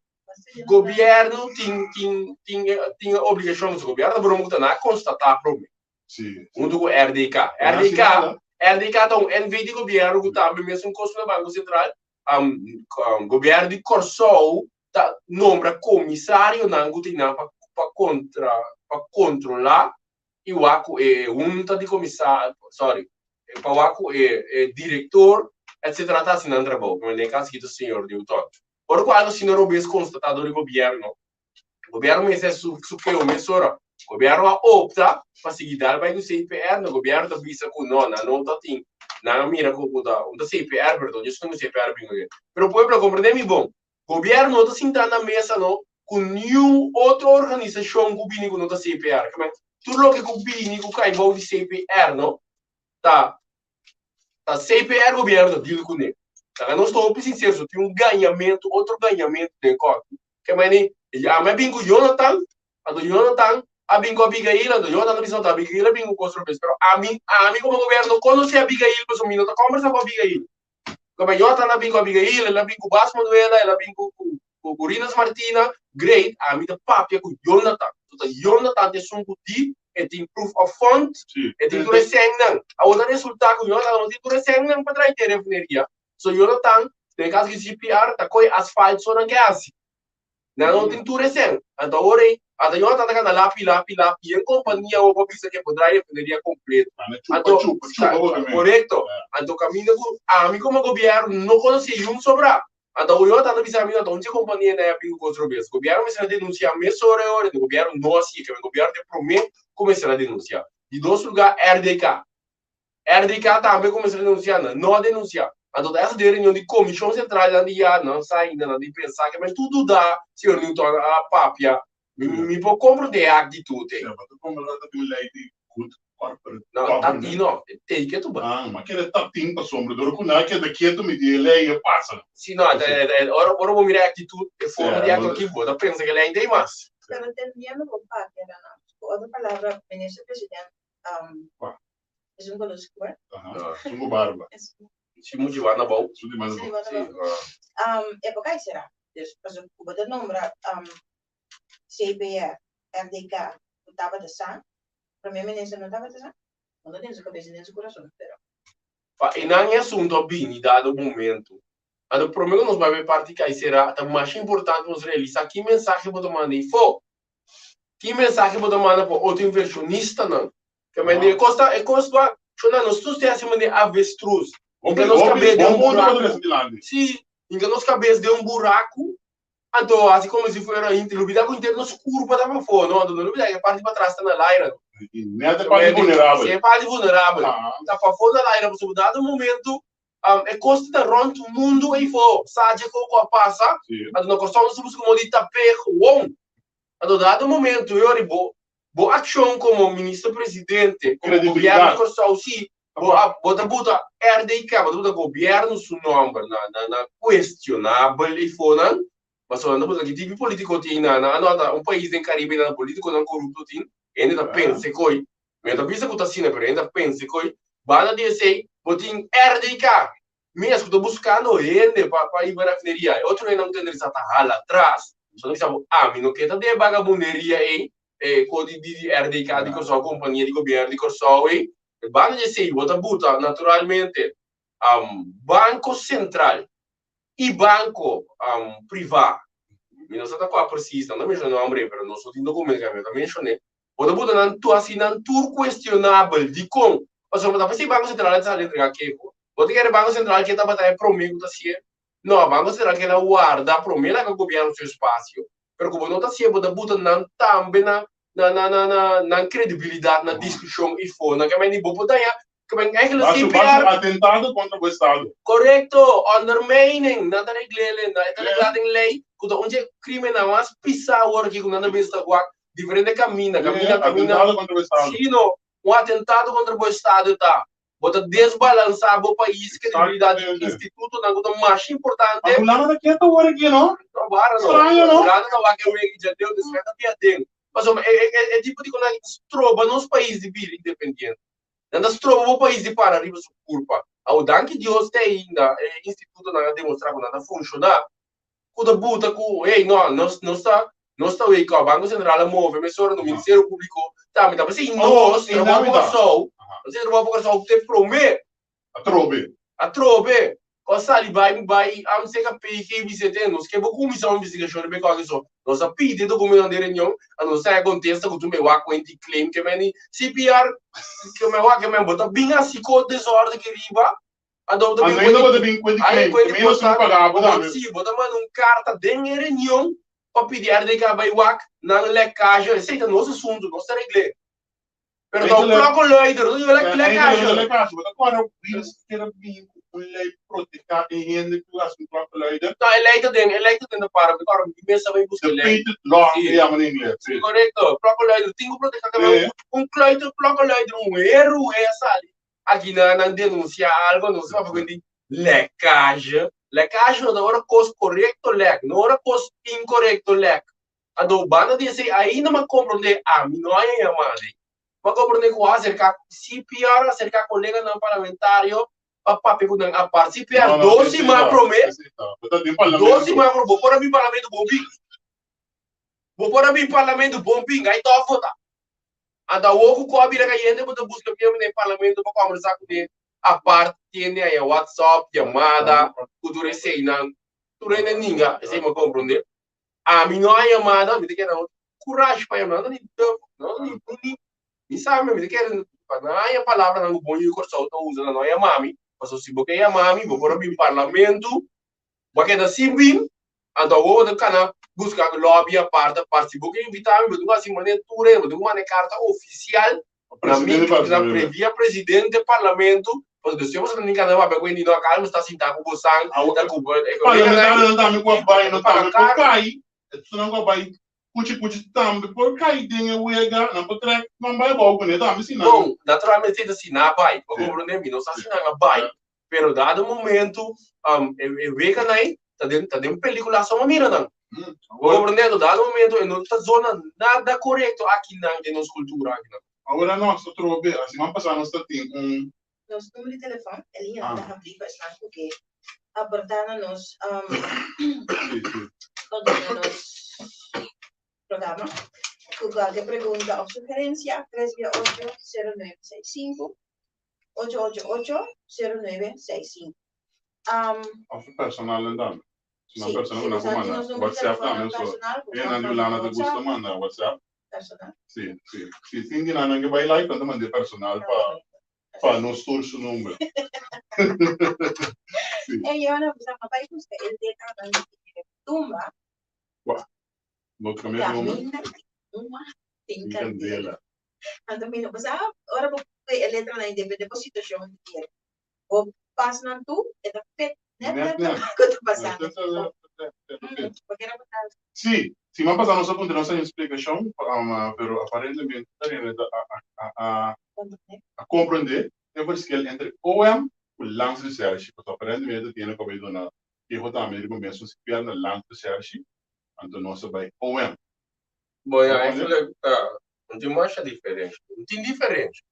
[SPEAKER 1] Gobièrnu tin tin tin tin e obligashon, so gobièrnu ta broma ku ta nan a konstatá promé,
[SPEAKER 3] Sí.
[SPEAKER 1] huntu ku RDK.
[SPEAKER 3] Nan
[SPEAKER 1] RDK,
[SPEAKER 3] sinala.
[SPEAKER 1] RDK ta un NV di gobièrnu ku tambe mesun kos ku na Banko Sentral. Gobièrnu di Kòrsou ta nombra komisarionan ku tin nan pa pa kontra pa kontrolá i wak ku e hunta di komisa sorry pa wak ku e e direktor etsetera ta hasi nan trabou. Den e kas aki ta señor Newton. Ora ku algu asina robes konstatá dor di gobièrnu, gobièrnu mester su su keo mesora. Gobièrnu a opta pa sigui dal bai ku CPR, no gobièrnu ta bisa ku no, nan no ta tin, nan a mira ku ku ta un ta CPR perdon, djes ku CPR bin oye. Pero pueblo komprendé mi bon, gobièrnu no ta sinta na mesa no ku niun otro organisashon ku bini ku no ta CPR. Ke men, tur loke ku bini ku kai bou di CPR no ta Ta CPR gobierno ta deal kuné. Laga nos ta hopi sincero, so tin un gañamentu, otro gañamentu den kòrte. Ke meni, ami a bin ku Jonathan, anto Jonathan a bin ku Abigail, anto Jonathan ta bisa anto Abigail a bin ku kos robes. Pero ami, ami komo gobierno no konosé Abigail pasobra mi no ta kòmbersá ku Abigail. Ke men Jonathan a bin ku Abigail, el a bin ku Bas Manuela, el a bin ku ku Rinas Martina, great, ami ta papia ku Jonathan. So ta Jonathan ta esun ku di e tin proof of fund, e tin tur e sènnan. Awor ta resultá ku Jonathan no tin tur e sènnan pa trae te refineria. So Jonathan, den e kaso di CPR, ta kohe asfalt so nan ke hasi. Nan no tin tur e sèn. Anto awor ei, anto Jonathan ta kanda lapi, lapi, lapi, i e kompania awor por bisa ke por draai refineria kompleto. Anto, korekto. Anto kaminda ku ami komo gobièrnu no konosé yun sobrá. Anto awor Jonathan ta bisa mi, no ta un dje kompania nan a bin ku kos robes. Gobièrnu mester a denunsiá mesora e ora, gobièrnu no a sigue, kende gobièrnu ta e promé ku mester a denunsiá. Di dos lugá RDK. RDK tambe ku mester a denunsiá, nan no a denunsiá. Anto ta esa den reunion di komishon sentral nan di ya nan sa ainda, nan di pensa ke men tur duda señor Newton a papia. Mi por komprondé e aktitut ei.
[SPEAKER 3] Seba ta komprondé ta tin lei di good corporate
[SPEAKER 1] No, ta
[SPEAKER 3] governance.
[SPEAKER 1] tin no, e tei ketu ba.
[SPEAKER 3] Ah, ma kere ta tin pasobra dor ku nan a keda ketu mi di e lei a pasa.
[SPEAKER 1] Si no, ora ora bo mira e aktitut, e forma di
[SPEAKER 3] Sea,
[SPEAKER 1] aktua aki, bo ta pensa ke lei ta ei mas.
[SPEAKER 2] Pero entendiendo bo papia nan, ku otro palabra minister president
[SPEAKER 3] Kua?
[SPEAKER 2] es un kolor skur.
[SPEAKER 3] Aha, esun ku barba.
[SPEAKER 1] Si muchu banda abou.
[SPEAKER 3] Esun di mas
[SPEAKER 2] Si,
[SPEAKER 3] abou.
[SPEAKER 2] banda
[SPEAKER 1] Si,
[SPEAKER 2] abou. Epoka ei sera. Dus pasobra ku bo ta nombra CPR, RDK, ku tabata sa, Prome Minister no tabata sa? No ta den su kabes ni den su kurason, pero.
[SPEAKER 1] Pa einan e asuntu a bini dado momento. Anto prome ku nos bai bai parti kai sera, ta masha importante pa nos realisa ki mensahe bo ta manda eifó. Ki mensahe bo ta manda pa otro invershonistanan. Ke mende e kos ta, e kos wak, shona nos tur ta hasi mende avestruz. Hinka nos kabes den un buraku. Si, hinka nos kabes den un buraku Anto hasi como si fuera inti lubida cu inter nos curpa ta pafó no, anto no lubida e parti patras ta na laira no.
[SPEAKER 3] I net e parti vulnerabel.
[SPEAKER 1] Si e parti vulnerabel ta pafó na laira pasobra dado momento e cos ta rond mundo eyfó sa dje cu a pasa anto na Corsou nos ta busca modo di tap'é gewoon anto dado momento yori bo bo accion como minister presidente como gobierno di Corsou si Bo a bo ta buta RDK, bo ta buta gobierno su nomber na na na cuestionabel eyfonan, pasobra nan ta buta ki tipo politico tin na na anota un pais den Caribe nan politiconan corupto tin, hende ta pensa koy, mi no ta bisa cu ta asina pero hende ta pensa koy, banda di esey bo tin RDK mes cu ta buscando hende pa pa hiba rafineria, e otro hendenan cu ta interesa ta hala atras, so nan bisa bo ami no ke ta den e bagabunderia ey, e ko di di RDK di Corsou, compania di gobierno di Corsou ey, E banda di esei bo ta buta naturalmente Banco Central i banco privá, mi no sa ta kua presis, nan ta menshoná nomber ei, pero nos no tin documento ku mi ta menshoné, bo ta buta nan tur hasi nan tur cuestionabel. Dikon? Pasobra ta p'esei Banco Central a sali entregá keho. Bo ta kere Banco Central ke tabata e promé ku ta hasié? No, Banco Central keda warda promé laga gobièrnu su espasio. Pero ku bo no ta hasié bo ta buta nan tambe na na na na na nan credibilidad na discusion y fo nan ke ni bo por daña ke men eigenlijk
[SPEAKER 3] Basu,
[SPEAKER 1] CPR
[SPEAKER 3] basu atentado contra bo estado.
[SPEAKER 1] Correcto, ondermijning, nan ta reglele, nan ta regla den ley ku ta un dje crimennan mas pisa awor aki ku nan ta bisa wak diferente caminda, caminda, caminda.
[SPEAKER 3] Atentado contra bo estado.
[SPEAKER 1] Si no, un atentado contra bo estado ta bo ta desbalansa bo pais credibilidad di institutonan ku ta masha importante.
[SPEAKER 3] Ma Hulanda ta ketu awor aki no?
[SPEAKER 1] No, bara no.
[SPEAKER 3] Straño no?
[SPEAKER 1] Hulanda ta wak e wega dja deu, despues ta bia den. Pasobra e e e tipo di kosnan aki ta stroba nos pais di bira independiente. Nan ta stroba bo pais di para riba su kurpa. Awo danki Dios te ainda e institutonan a demostrá ku nan ta funshoná, ku ta buta ku hey no nos nos ta nos ta wake up. Banko Sentral a move mesora no Ministerio Públiko tambe ta p'esei nos trabou pa Kòrsou, nos trabou pa Kòrsou te promé.
[SPEAKER 3] Atrobe.
[SPEAKER 1] Atrobe. Ku a sali bai mi bai am seka PG bis'é te nos ke bo kuminsá un investigashon riba e kòke so. Nos a pidi e dokumentonan den reunion a nos a haña kontesta ku tur mi wak kuenti claim ke meni CPR ke mi wak ke men bo ta bin hasi ko desòrde ki riba anto bo ta bin
[SPEAKER 3] Anto ainda bo ta bin kuenti
[SPEAKER 1] Ai
[SPEAKER 3] claim
[SPEAKER 1] kuenti
[SPEAKER 3] ke mi nos
[SPEAKER 1] kos
[SPEAKER 3] tin paga bo
[SPEAKER 1] bo
[SPEAKER 3] tambe.
[SPEAKER 1] si bo ta manda un karta den e reunion pa pidi RDK bai wak nan lèkage esei ta nos asuntu nos ta regl'é. Pero ta un klokkenluider, no digo lekkage.
[SPEAKER 3] Lekkage, bo ta kòrda Wiels keda bin ku un lei proteká e hende ku hasi un klokkenluider?
[SPEAKER 1] No, e lei ta den, e lei ta den ta para, mi kòrda mi mes a bai buska e lei.
[SPEAKER 3] The patent law e yama na ingles.
[SPEAKER 1] Si, korekto, klokkenluider, tin ku proteká tambe un kluiter klokkenluider, un heru e a sali aki nan nan denunsiá algo, nos papia ku di lekkage. Lekkage no ta ora kos korekto lek, no ora kos inkorekto lek. Anto banda di esei ainda m'a komprondé, ami no a yama mane, m'a komprondé ku a aserká CPR, aserká koleganan parlamentario pa papia ku nan apart. CPR dos siman promé, dos siman promé, bo por a bin parlamento bon bin. Bo por a bin parlamento bon bin, ai tòg votá. Anto awor ku ku a bira kayente bo ta buska miembro den parlamento pa kòmbersá kuné apart, tiende haña WhatsApp, yamada, ku tur eseinan, tur hende ninga, esei m'a komprondé. Ami no a yamada, mi ta kere nan kurashi pa yama, nan ta ni durf, nan ta ni ni mi sa mi ta kere pa nan haña palabranan ku bon yu Kòrsou ta usa, nan no a yama mi, pasobra si bo ke yama mi bo por a bin parlamento, bo a keda sin bin, anto awor bo ta kana buska lobby apart apart, si bo ke invita mi bo tin ku hasi manera tur bo tin ku manda e karta ofisial na mi na via presidente parlamento pasobra despues boso ta kana papia ku hende no a mi sta sinta ku bosan ta ku
[SPEAKER 3] Parlamentarionan tambe ku a bai no tambe por kai, esunnan ku a bai kuchi kuchi tambe por kai den e wega, nan por trek nan bai abou kuné tambe si nan.
[SPEAKER 1] Bon, naturalmente ta si nan a bai, bo komprende mi no sa si nan a bai, pero dado momento e weganan ei ta den ta den pelikula so bo mira nan. Bo komprende? Dado momento e no ta zona nada korekto akinan den nos kultura akinan.
[SPEAKER 3] Awor nos ta trobe, a siman pasá nos ta tin un.
[SPEAKER 2] Nos numero di telefòn, e liñanan ta habrí pa esnan ku ke aportá na nos o duna nos programa ku kualke pregunta òf sugerensia, tres bia ocho, sero nuebe seis sinku, ocho ocho ocho, sero nuebe seis sinku.
[SPEAKER 3] Òf personal tambe. Si nan personal ku nan por manda WhatsApp tambe so e nan di Hulanda ta gusta manda WhatsApp.
[SPEAKER 2] Personal.
[SPEAKER 3] Si, si. Si tin di nan nan ke bai live nan ta manda e personal pa pa nos tur su number.
[SPEAKER 2] Si. E yo no bisa ma bai buska e letranan di e tumba.
[SPEAKER 3] Kua? No ta kambia di number?
[SPEAKER 2] Kaminda uma tin kandela. Anto mi no bisa ora bo pui e letranan ei depende bo situacion di kere. Bo pas nan tur e ta fit net net
[SPEAKER 3] Net net.
[SPEAKER 2] ku ta pasando.
[SPEAKER 3] Sí, siman pasá nos a puntra nos a un splikashon, pero aparentemente ta hende ta a a komprendé e verschil entre OM ku Landsrecherche, pasobra aparentemente tiene ku a bai duna keho tambe riba mesun sipier na Landsrecherche, anto nos a bai OM.
[SPEAKER 1] Bo ya, eigenlijk ta no tin masha diferensha. No tin diferensha.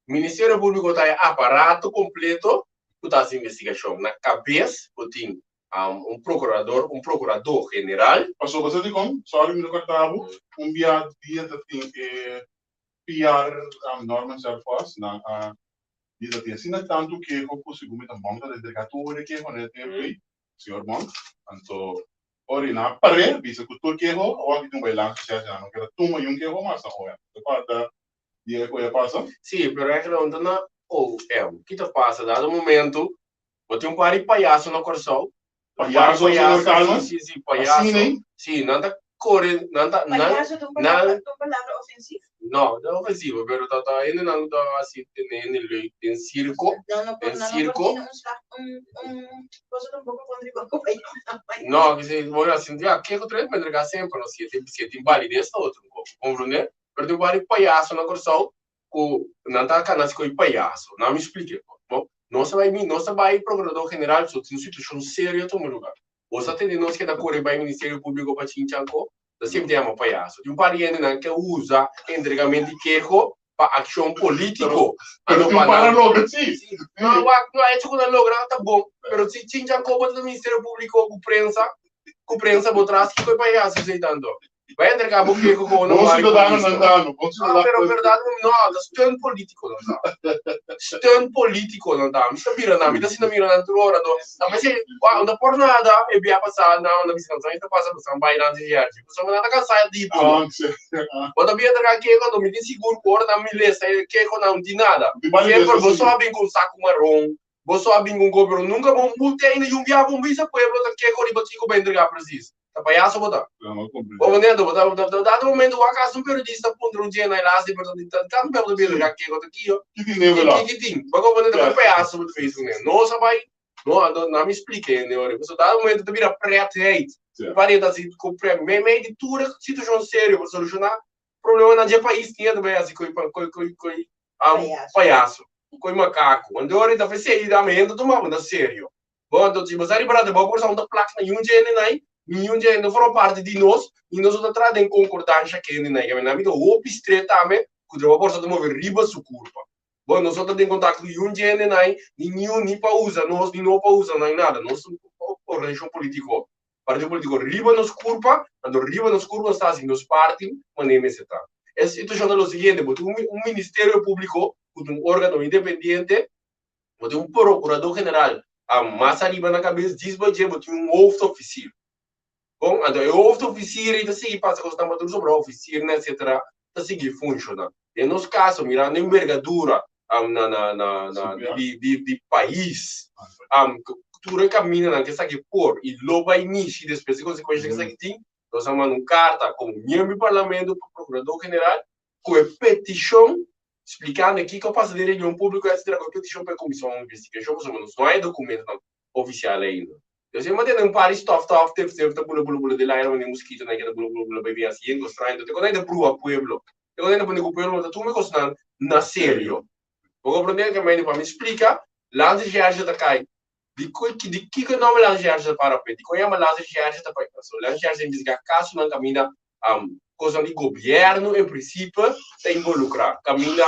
[SPEAKER 1] Ministerio Públiko ta e aparato kompleto ku ta hasi investigashon. Na kabes bo tin un prokurador, un prokuradó general.
[SPEAKER 3] Pasobra sa dikon? Sorry mi ta korta bo. Un bia dia ta tin e PR Norman Serphos nan a di ta tin asina tantu keho ku segun mi ta Monk ta entrega tur e keho na e tempu ei, señor Monk. Anto ora nan a par'é bisa ku tur keho awor aki tin un bailansa shèt nan no keda tuma niun keho mas na OM. Ta kòrda Dia ku e pasa?
[SPEAKER 1] Sí, pero eigenlijk no ta na OM. Ki ta pasa? Dado momento, bo tin un par di payaso na Kòrsou.
[SPEAKER 3] Payaso, señor Calma?
[SPEAKER 1] Sí, sí, sí, payaso.
[SPEAKER 3] Asina ei?
[SPEAKER 1] Sí, nan ta kore, nan ta, nan,
[SPEAKER 2] Payaso ta un palabra, ta un palabra ofensivo?
[SPEAKER 1] No, no ofensivo, pero ta, ta hendenan ku ta hasi tene hende leuk den sirko,
[SPEAKER 2] Nan no por,
[SPEAKER 1] den
[SPEAKER 2] nan no por
[SPEAKER 1] sirko.
[SPEAKER 2] tene un slag, un, un cosa tampoco kontra di bo payaso.
[SPEAKER 1] No, ke si, bo a sinti, ah, kiko tres me entrega semper, no, si e tin, si e tin validez ta otro un kos, komprende? Pero tin wari payaso na Kòrsou ku nan ta kana si ko'i payaso. Nan mi splik'é. Bo, nos a bai mi, nos a bai Prokurador General so tin un situashon serio a tuma lugar. Bo sa tende nos keda kore bai Ministerio Públiko pa chincha anko? Ta siempre yama payaso. Tin un par di hendenan ke usa entregament di keho pa akshon polítiko.
[SPEAKER 3] Pero tin un par a logra si.
[SPEAKER 1] No, wak, no hecho ku nan logra ta bon. Pero si Chin Jacobo ta Ministerio Públiko ku prensa, ku prensa bo tras, kiko e payaso esei tanto? Bai entrega bo keho ku
[SPEAKER 3] Bon ciudadano nan ta, no? Bon
[SPEAKER 1] ciudadano. Pero berdad no, ta steun politico nan ta. Steun politico nan ta. Mi ta mira nan, mi ta sinta mira nan tur ora. No, ta pensé, wak, no ta por nada e bia pasá nan, nan bisa nan ta pasa pasobra nan bai nan di herchi. Pasobra nan ta cansá di bo. Bo ta bia entrega keho, anto mi tin sigur ku ora nan mi lesa e keho nan no tin nada. Semper bo so a bin ku un saku maron, bo so a bin ku un ko, pero nunka bo multi ainda yun bia bo bisa pueblo ta keho riba kiko bo a entrega precies. Ta payaso bo ta. Bo manera bo ta ta dado momento wak hasta un periodista puntra un dje na e laatste pero ta ta ta ta bira ka kiko ta kiyo.
[SPEAKER 3] Ki tin den
[SPEAKER 1] vela? Ki tin? Bo comprende ta payaso bo ta bezig ne. Nos a bai no anto na mi splika hende ora. Pasobra dado momento ta bira pretheid. Pare ta si ku pre mei mei di tur e situacion serio pa soluciona problemanan dje pais tin ta bai hasi koi koi koi koi payaso koi makaku. Anto ora ta pesey dame hende ta tuma bo na serio. Bo anto si bo sa riba ratu bo por sa un ta plak na yun dje hende nai, ni yun dje hende no forma parti di nos, ni nos no ta traha den konkordansha ku hende nai. Nan mi ta hopi stret tambe ku bo por sa ta move riba su kurpa. Bo nos no ta den kontakto ku yun dje hende nai, ni niun ni pa usa nos, ni no pa usa nan nada. Nos ta un organisashon politiko, partido politiko riba nos kurpa, anto riba nos kurpa nos ta hasi nos parti manera mester ta. E situashon ta lo siguiente, bo tin un ministerio públiko ku ta un órgano independiente, Bo tin un procurador general mas ariba na cabes djis bo dje bo tin un hoofdofficier. Bon, anto e hoofdofficier ei ta sigui pasa cosnan pa tur sobra officiernan etcetera ta sigui funciona. Den nos caso mirando envergadura na na na na di di di pais tur e camindanan ke esaki por y lo bay mishi despues di consecuencia ke esaki tin, nos a manda un carta como miembro di parlamento pa procurador general cu e peticion splikando kiko a pasa den reunion públiko etcetera ku e petishon pa e komishon investigashon pasobra nos no hay dokumentonan ofisial ainda. Entonces e mantene un par di stof tof tef tef ta bula bula bula den aire manera muskitonan keda bula bula bula bai bin hasi yen kos straño te konai ta bruha pueblo te konai ta pone ku pueblo no ta tuma e kosnan na serio. Bo komprende ke mende pa mi splika Landsrecherche ta kai di di kiko e nomber Landsrecherche ta para pe dikon yama Landsrecherche ta pa pasobra Landsrecherche ta investiga kasonan kaminda kosnan di gobièrnu en prinsipe ta involukrá. Kaminda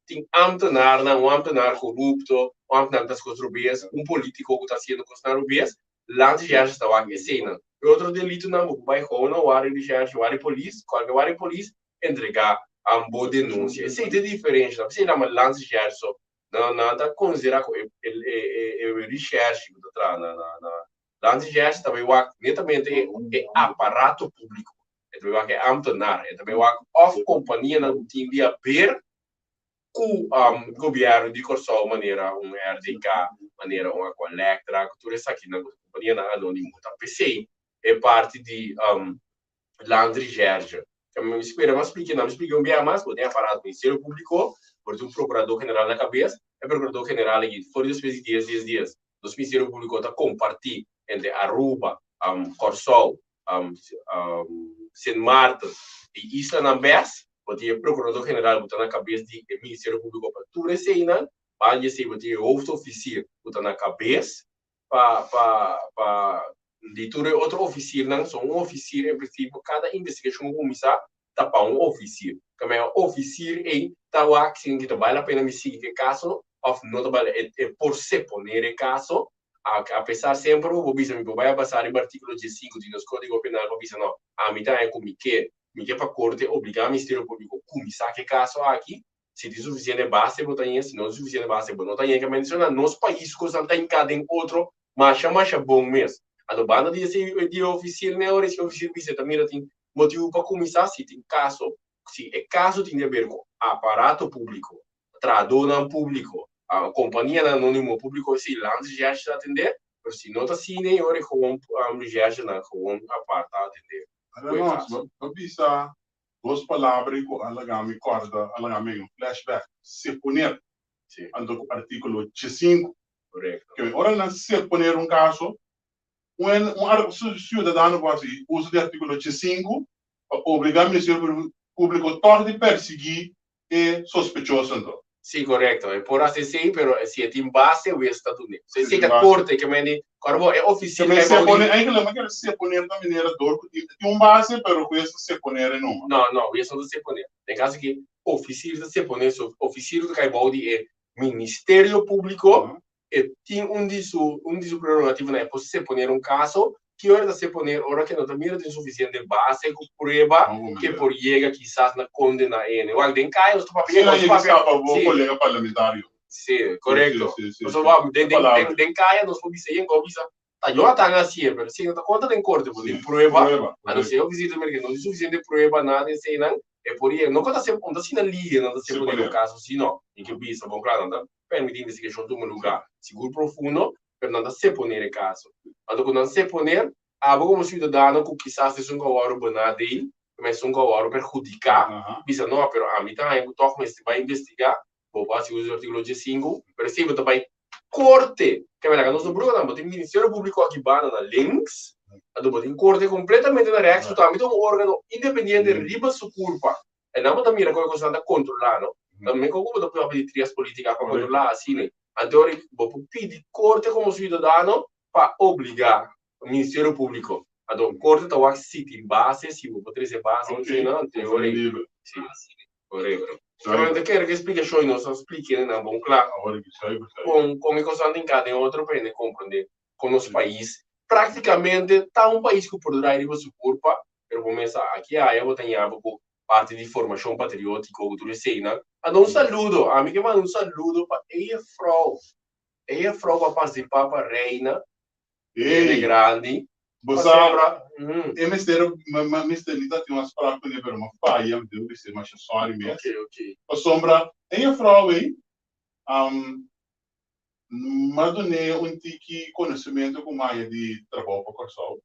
[SPEAKER 1] tin ámtenarnan, un ámtenar korupto, un ámtenar ku ta hasi kos robes, un polítiko ku ta hasiendo kosnan robes, Landsrecherche ta wak eseinan. E otro delitonan bo por bai gou na wari recherche, wari polis, kualke wari polis, entregá bo denunsia. Esei ta e diferensha. Ta p'esei nan Landsrecherche so. Nan nan ta konsiderá ku e e recherche ku ta traha na na Landsrecherche ta bai wak netamente e aparato públiko, e ta bai wak e ámtenar, e ta bai wak òf kompanianan ku tin di haber ku gobièrnu di Kòrsou manera un RDK, manera un Aqualectra, ku tur esakinan ku ta kompanianan anónimo. Ta p'esei e parti di Landsrecherche. Mi spera mi a splika, nan mi splika un biaha mas, bo tin aparato Ministerio Públiko, bo tin un Prokurador General na kabes, e Prokurador General aki for di despues di dies dies dies nos Ministerio Públiko ta kompartí entre Aruba, Kòrsou, Sint Maarten i islanan bes, bo tin e Prokurador General ku ta na kabes di e Ministerio Públiko pa tur eseinan, banda di esei bo tin e Hoofdofficier ku ta na kabes pa pa pa di tur e otro officiernan, so un officier en principio cada investigacion cu cuminsa ta pa un officier. Caminda e officier ey ta wak si ta bale la pena mi sigui cu e caso of no ta bale, e e por seponer e caso, a a pesar semper bo por bisa mi por bay a basa riba articulo diesinco di nos codigo penal pa bisa no, ami ta haña cu mi ke, mi ke pa corte obliga Ministerio Publico cuminsa cu e caso aki, Si tin sufisiente base bo ta ñe, si no tin sufisiente base bo no ta ñe. Ke menshoná nos pais kosnan ta hinká den otro masha masha bon mes. Anto banda di esei di e ofisier ne ora esi ofisier bisa e ta mira tin motibu pa kuminsá si tin kaso, si e kaso tin di aber ku aparato públiko, trahadónan públiko, kompanianan anónimo públiko esei Landsrecherche ta atendé, pero si no ta asina e ora e gewoon recherchenan gewoon apart ta atendé
[SPEAKER 3] ku e kaso. Bo bisa Dos palabra ku a laga mi kòrda, a laga mi un flashback, seponer.
[SPEAKER 1] Sí.
[SPEAKER 3] Anto ku artíkulo diesinku.
[SPEAKER 1] Korekto.
[SPEAKER 3] Ke ora nan seponer un kaso, un un siudadano por hasi uso di artíkulo diesinku pa obligá Ministerio Públiko tòg di persiguí e sospechoso anto.
[SPEAKER 1] Sí, korekto. E por hasi esei, pero si e tin base, wes ta dun'é. Si esei ta korte, ke men di, kòrda bo, e ofisier
[SPEAKER 3] kai bou di. Eigenlijk mi kere seponer ta manera dor ku tin un base, pero wes ta seponer e numa.
[SPEAKER 1] No, no, wes no ta seponer. Den kaso aki, ofisier ta seponer, so ofisier ta kai bou di e Ministerio Públiko, e tin un di su un di su prerogativonan e por seponer un kaso, ki ora ta seponer ora ke no ta mira tin sufisiente base ku prueba ke por yega kisas na kondena ene. Wak den kaya nos ta papia
[SPEAKER 3] nos ta papia bo kolega parlamentario.
[SPEAKER 1] Si, korekto. Pasobra wak den den den kaya nos por bisa yen ku a bisa ta Jonathan a hasié pero si no ta konta den korte bo tin prueba anto si e ofisier ta mira ke no tin sufisiente prueba nada eseinan e por yega no ku ta no ta asina lihe nan ta seponer un kaso si no mi ke bisa bon kla nan ta permití investigashon tuma lugá sigur profundo, pero nan ta seponer e kaso. Anto ku nan seponer, abo komo siudadano ku kisas esun ku a wòrdu benadeel, ma esun ku a wòrdu perhudiká, bisa no, pero ami ta haña ku tòg mester bai investigá, bo por hasi uso di artíkulo diesinku, pero esei bo ta bai korte. Ke mira, nos no bruha nan, bo tin Ministerio Públiko aki banda na links, anto bo tin korte kompletamente na rèks, ku tambe ta un órgano independiente riba su kurpa. E nan bo ta mira kon e kosnan ta kontrolá, no? Ta mihó ku bo ta pidi trias polítika pa kontrolá asina. Anto ora bo por pidi korte komo siudadano pa obligá Ministerio Públiko. Anto korte ta wak si tin base, si bo por trese base ku esei nan. Anto ora si, korekto. Pero mi ta kere ku e splikashon i nos a splika nan bon kla kon kon e kosnan ta hinká den otro pa hende komprondé kon nos pais práktikamente ta un pais ku por drai riba su kurpa. Pero bo mesa aki aya bo ta ñaba ku parti di formashon patriótiko ku tur eseinan. Anda un saludo, ami ke manda un saludo pa e jefrou, e jefrou ku a partisipá pa Reina Hende Grandi.
[SPEAKER 3] Bo sa, e mester, mester mi ta tin un afspraak kuné pero mi a faya, mi debe bis'é masha sòri mes. Pasobra e jefrou ei, M'a dun'é un tiki konosementu ku m'a haña di trabou pa Kòrsou,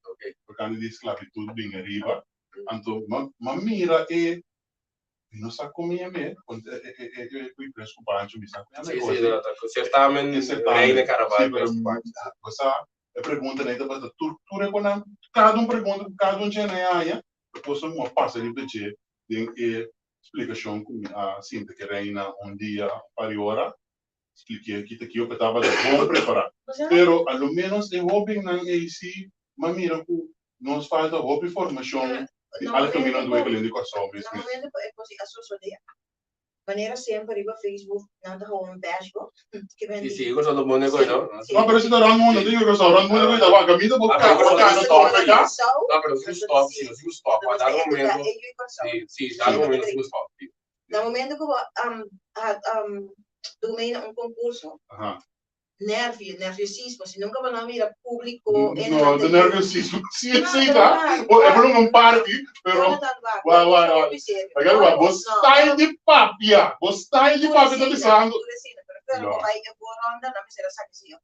[SPEAKER 3] tokante di sklabitut bin ariba. Anto m'a mira e, mi no sa kon mi yam'é, e kui pres ku Pancho, mi sa kon yam'é
[SPEAKER 1] kos ei. Sertamen Reina Caraval Pres ku Pancho.
[SPEAKER 3] Bo sa, e preguntanan ei tabata tur tur e konan, kada un pregunta ku kada un dje nan a haña, e kosnan ku m'a pasa riba dje den e splikashon ku mi a sinta ku e Reina un dia, un par di ora. Spliké ki ta kiko ku tabata bon prepará. Pero a lo ménos e hóbennan ei sí m'a mira ku nos falta hopi formashon di algemeen ontwikkeling di Kòrsou mes
[SPEAKER 2] mes. Na momento ku e kos a sosodé, manera semper riba Facebook nan ta hou un bash bo.
[SPEAKER 1] Sí, sí, e kos ta bon negoy, no?
[SPEAKER 3] No, pero si ta rònt mundu, tin ku Kòrsou rònt mundu ku ta wak kaminda bo kana bo kana tòp e ka.
[SPEAKER 1] No, pero nos tin ku stòp, sí, nos tin ku stòp. A dado momento, sí, sí, dado momento nos tin ku stòp, sí.
[SPEAKER 2] Na momento ku bo duna na un konkurso, nervio, nerviosismo, si nunka bo no a mira públiko.
[SPEAKER 3] No, de nerviosismo si esei ta, bo e por un parti, pero wa wa wa, agar wa bo style di papia, bo style di papia ta bisando.
[SPEAKER 2] Pero bo bai e bo ronda nan mester a saki señor.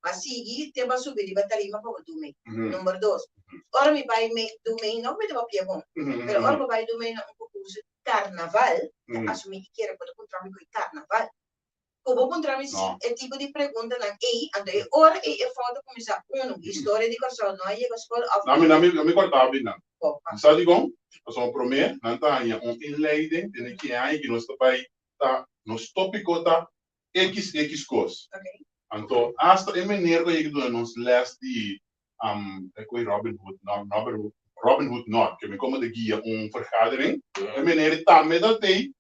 [SPEAKER 2] Ba sigui te ba subi riba tarima pa bo dumei. Number dos, ora mi bai me dumei no mi ta papia bon, pero ora bo bai dumei na un concurso di carnaval, ta asumi i kere bo ta puntra mi ku e carnaval. Ku bo puntra mi si e tipo di preguntanan ei, anto e ora ei e fout a kuminsá. Uno, historia di Kòrsou no a yega skol òf.
[SPEAKER 3] Nami, nami, nami kòrta bo nan. Sa dikon? Pasobra promé nan ta haña un inleiding tene ki aña ki nos ta bai ta nos tópiko ta XX kos. Anto hasta e meneer ku a yega duna nos les di e koe Robin Hood no no Robin Hood no ke mi komo ta guia un vergadering e meneer tambe ta tei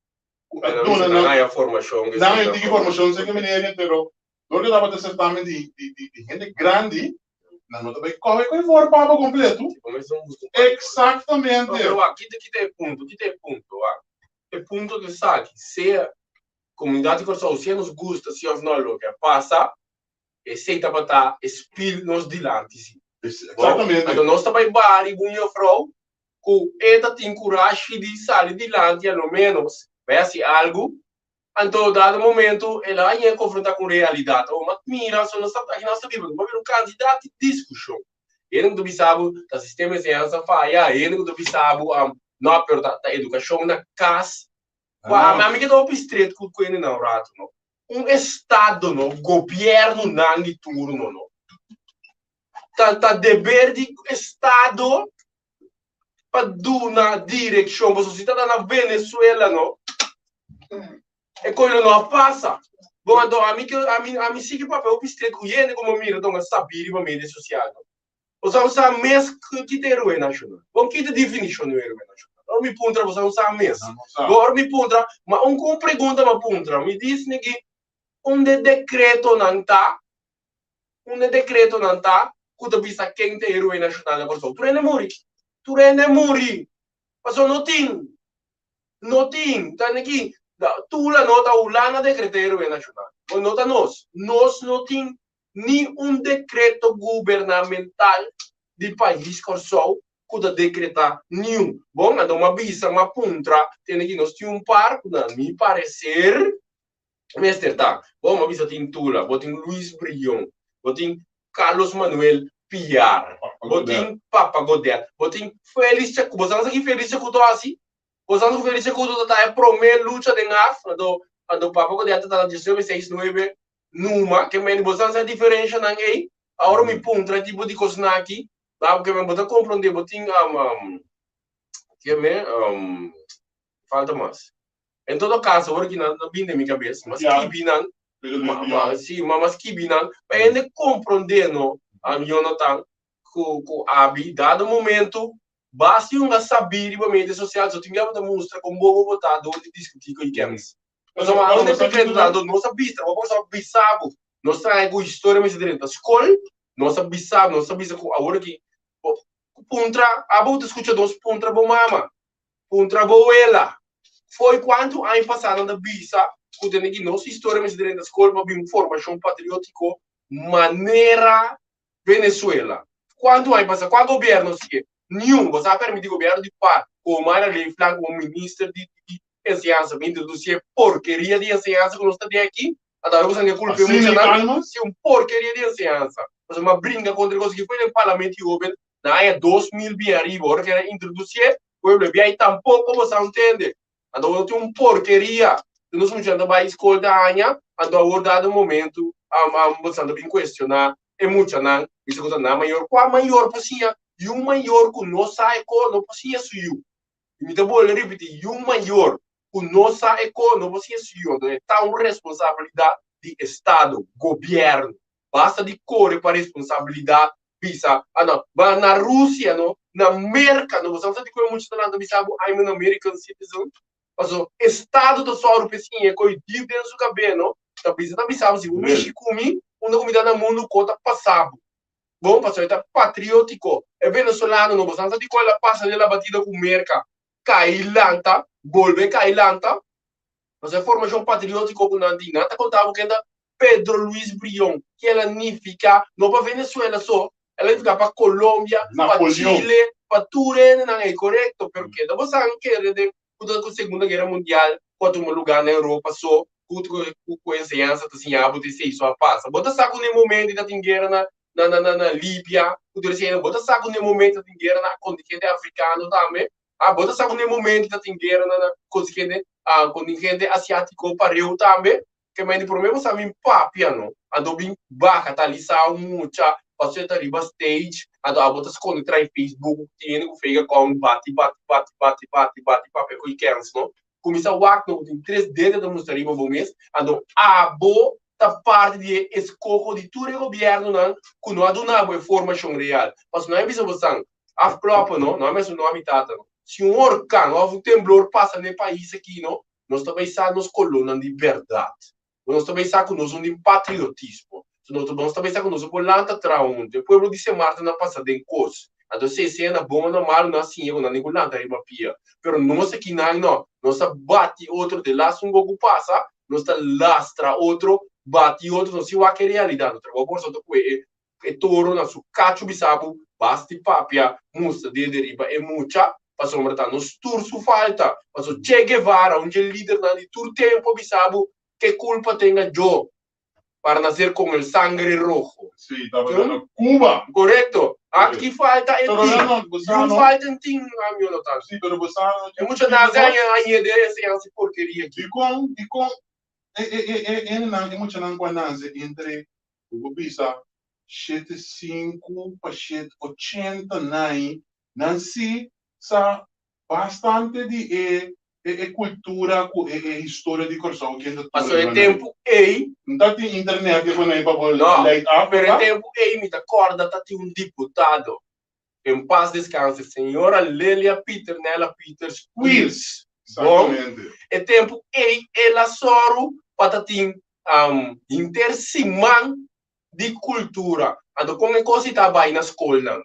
[SPEAKER 3] ku a duna
[SPEAKER 1] nan nan haya formashon
[SPEAKER 3] nan haya tiki formashon seki meneer pero dor ke tabata certamen di di di hende grandi nan no ta bai kohe koe for papa kompleto eksaktamente.
[SPEAKER 1] Pero wak kita kita e punto kita e punto wak e punto ta esaki sea Komunidat di Kòrsou, sea nos gusta si òf no loke a pasa, esei tabata e spil nos dilanti si.
[SPEAKER 3] Exactamente.
[SPEAKER 1] Anto nos ta bai bari ku un jufrou ku e ta tin kurashi di sali dilanti a lo ménos bai hasi algu, anto dado momento el a hañ'é konfrontá ku un realidat. Oh, ma mira, so nos ta aki nos ta biba, nos ta biba un kantidat di diskushon. Hende ku ta bisa bo ta sistema di enseñansa faya, hende ku ta bisa bo no, pero ta edukashon na kas. Wa ami ke ta hopi stret ku ku hende nan rato no. Un estado no, gobiernonan di turno no, ta ta deber di estado pa duna direkshon. Pasobra si ta na Venezuela no, E koe lo no a pasa. Bon, anto ami ke ami ami sigui papia hopi stret ku hende ku mi mira ta un sabí riba media sosial no. Boso a sa mes ki ta heroe nashonal. Bon, ki ta definishon di un heroe nashonal? Ora mi puntra boso a sa mes. Bon, ora mi puntra, ma un un pregunta mi a puntra, mi disni ki unda e dekretonan ta, unda e dekretonan ta ku ta bisa ken ta heroe nashonal na Kòrsou? Tur hende muri. Tur hende muri. Pasobra no tin. No tin. Ta neki Tula no ta Hulanda dekretá heroe nashonal. Bon, no ta nos. Nos no tin ni un dekreto gubernamental di pais Kòrsou ku ta dekretá niun. Bon, anto m'a bisa, m'a puntra, tende ki nos tin un par ku na mi pareser mester ta. Bon, m'a bisa tin Tula, bo tin Luis Brion, bo tin Carlos Manuel Piar, bo tin Papa Godel, bo tin Félix Chacu. Bo sa ki Félix Chacu ta hasi? Bo sa ku Félix Chacu ta ta e promé lucha den af, anto anto Papa Godel ta ta na diesnuebe seis nuebe numa. Ke mende bo sa sa e diferenshanan ei? Awor mi puntra e tipo di kosnan aki, ba ke men bo ta komprondé, bo tin ke men falta mas. En todo caso, ora ki nan ta bin den mi cabes, m'a skibi nan, si, m'a skibi nan, pa hende comprende no, Jonathan cu cu Abi, dado momento, basta yunga sabi riba media social, so tin bia bo ta mustra con bobo bo ta door di discuti cu e kennis. Pasobra abo ta secreto tanto, nos a bistra, bo por a bisa bo, nos trae cu historia mester drenta scol, nos a bisa, nos a bisa cu awor aki, puntra, abo ta scucha nos, puntra bo mama, Puntra bo wela, Fo'i kuantu aña pasá nan ta bisa ku tene ki nos historia mester drenta skol pa bin un formashon patriótiko manera Venezuela? Kuantu aña pasá? Kua gobièrnu sigue? Niun. Bo sa permití gobièrnu di par ku Omar Alei Flan komo minister di enseñansa bin introdusí e porkeria di enseñansa ku nos ta den aki? Anto ora ku sa ke kulpa e muchanan? Si un porkeria di enseñansa. Pasobra mi a bringa kontra e kos aki foi den parlamento i hoben Na aña 2000 bin ariba, ora ku el a introdusié, pueblo bia i tampoko bo sa ntende. Anto awor tin un porkeria ku nos muchanan ta bai skol ta haña, anto awor dado momentu bo sa ta bin kuestioná e muchanan, bisa ku ta nan mayor. Kua mayor por siña? Yu mayor ku no sa e ko no por siña su yu. I mi ta bolbe ripití, yu mayor ku no sa e ko no por siña su yu. Anto e ta un responsabilidat di estado, gobièrnu. Basta di kore pa responsabilidat bisa, ah no, ba na Rusia no, na Merka no, bo sa di ku e mucha ta lanta bisa bo I'm an American citizen? Paso estado ta sòru pa e siña ko'i dip den su kabé no, ta bisa ta bisa bo si bo mishi ku mi, unda ku mi ta na mundu ko ta pasa bo. Bon, paso e ta patriótiko. E venezolano no, bo sa di ku el a pasa den la batida ku Merka, kai lanta, bolbe kai lanta. Paso e formashon patriótiko ku nan tin, nan ta konta bo ken ta Pedro Luis Brion, ki el a nifiká no pa Venezuela so, el a nifiká pa Colombia, pa Chile, pa tur hendenan ei, korekto. Pero keda bo san kere den ku ta ku Segunda Guera Mundial ku a tuma lugá na Europa so, ku ku enseñansa ta siña bo ta esei so a pasa. Bo ta sa ku na e momento ta tin guera na na na Libia, ku tur esei, bo ta sa ku na e momento ta tin guera na kontinente afrikano tambe. Ah, bo ta sa ku na e momento ta tin guera na na kontinente kontinente asiátiko pareu tambe. Ke men di prome bo sa min papia no, anto bin baha ta lisa un mucha pasobra e ta riba stage, anto abo ta skonde trai Facebook ku tin hende ku fake account bati bati bati bati bati bati papia ku e kens no. Kuminsa wak no ku tin tres dedo ta mustra riba bo mes, anto abo ta parti di e eskoho di tur e gobiernonan ku no a duna bo e formashon real. Pasobra nan a bisa bo san afkloppen no, no a mester no a mi tata no. Si un orkan of un temblor pasa na e pais aki no, Nos ta bai sa nos kolónan di bèrdat. Nos ta bai sa ku nos no tin patriotismo. Nos ta bai sa ku nos no por lanta traha huntu. E pueblo di Sint Maarten a pasa den kos. Anto esei sea na bon o na malu nan a siña ku nan tin ku lanta riba pia. Pero nos akinan no. Nos ta bati otro de las un goku pasa, nos ta lastra otro, bati otro. Nos si wak e realidat. Nos trabou por ta ku e E toro na su cacho bisa bo, basti papia mustra dede riba e mucha, pasobra ta nos tur su falta. Paso Che Guevara, un dje lidernan di tur tempo bisa bo, ke culpa tenga yo para nacer con el sangre rojo?
[SPEAKER 3] Sí, tabata na Cuba.
[SPEAKER 1] Correcto. Ah, ki falta e
[SPEAKER 3] Pero
[SPEAKER 1] tin?
[SPEAKER 3] no, bo sa
[SPEAKER 1] Niun
[SPEAKER 3] no.
[SPEAKER 1] falta en tin, amigo no tanto.
[SPEAKER 3] Sí, pero bo sa no.
[SPEAKER 1] E mucha nace aña aña de enseñanza y porqueria aki.
[SPEAKER 3] Dikon, dikon e e e e hendenan, e muchanan ku a nace entre Bo por bisa shete sinku pa shete ochenta nai, nan si sa bastante di e. E e kultura ku e e historia di Kòrsou ken ta
[SPEAKER 1] Paso e tempu ei.
[SPEAKER 3] No ta tin internet ke pone pa bo
[SPEAKER 1] No,
[SPEAKER 3] leit af,
[SPEAKER 1] pero e
[SPEAKER 3] ta?
[SPEAKER 1] tempu ei mi ta kòrda ta tin un diputado, en paz descanse, señora Lelia Pieternella Pieters Quiers. Bon,
[SPEAKER 3] Exactamente.
[SPEAKER 1] e tempu ei el a sòru pa ta tin henter siman di kultura. Anto kon e kos ei ta bai na skolnan?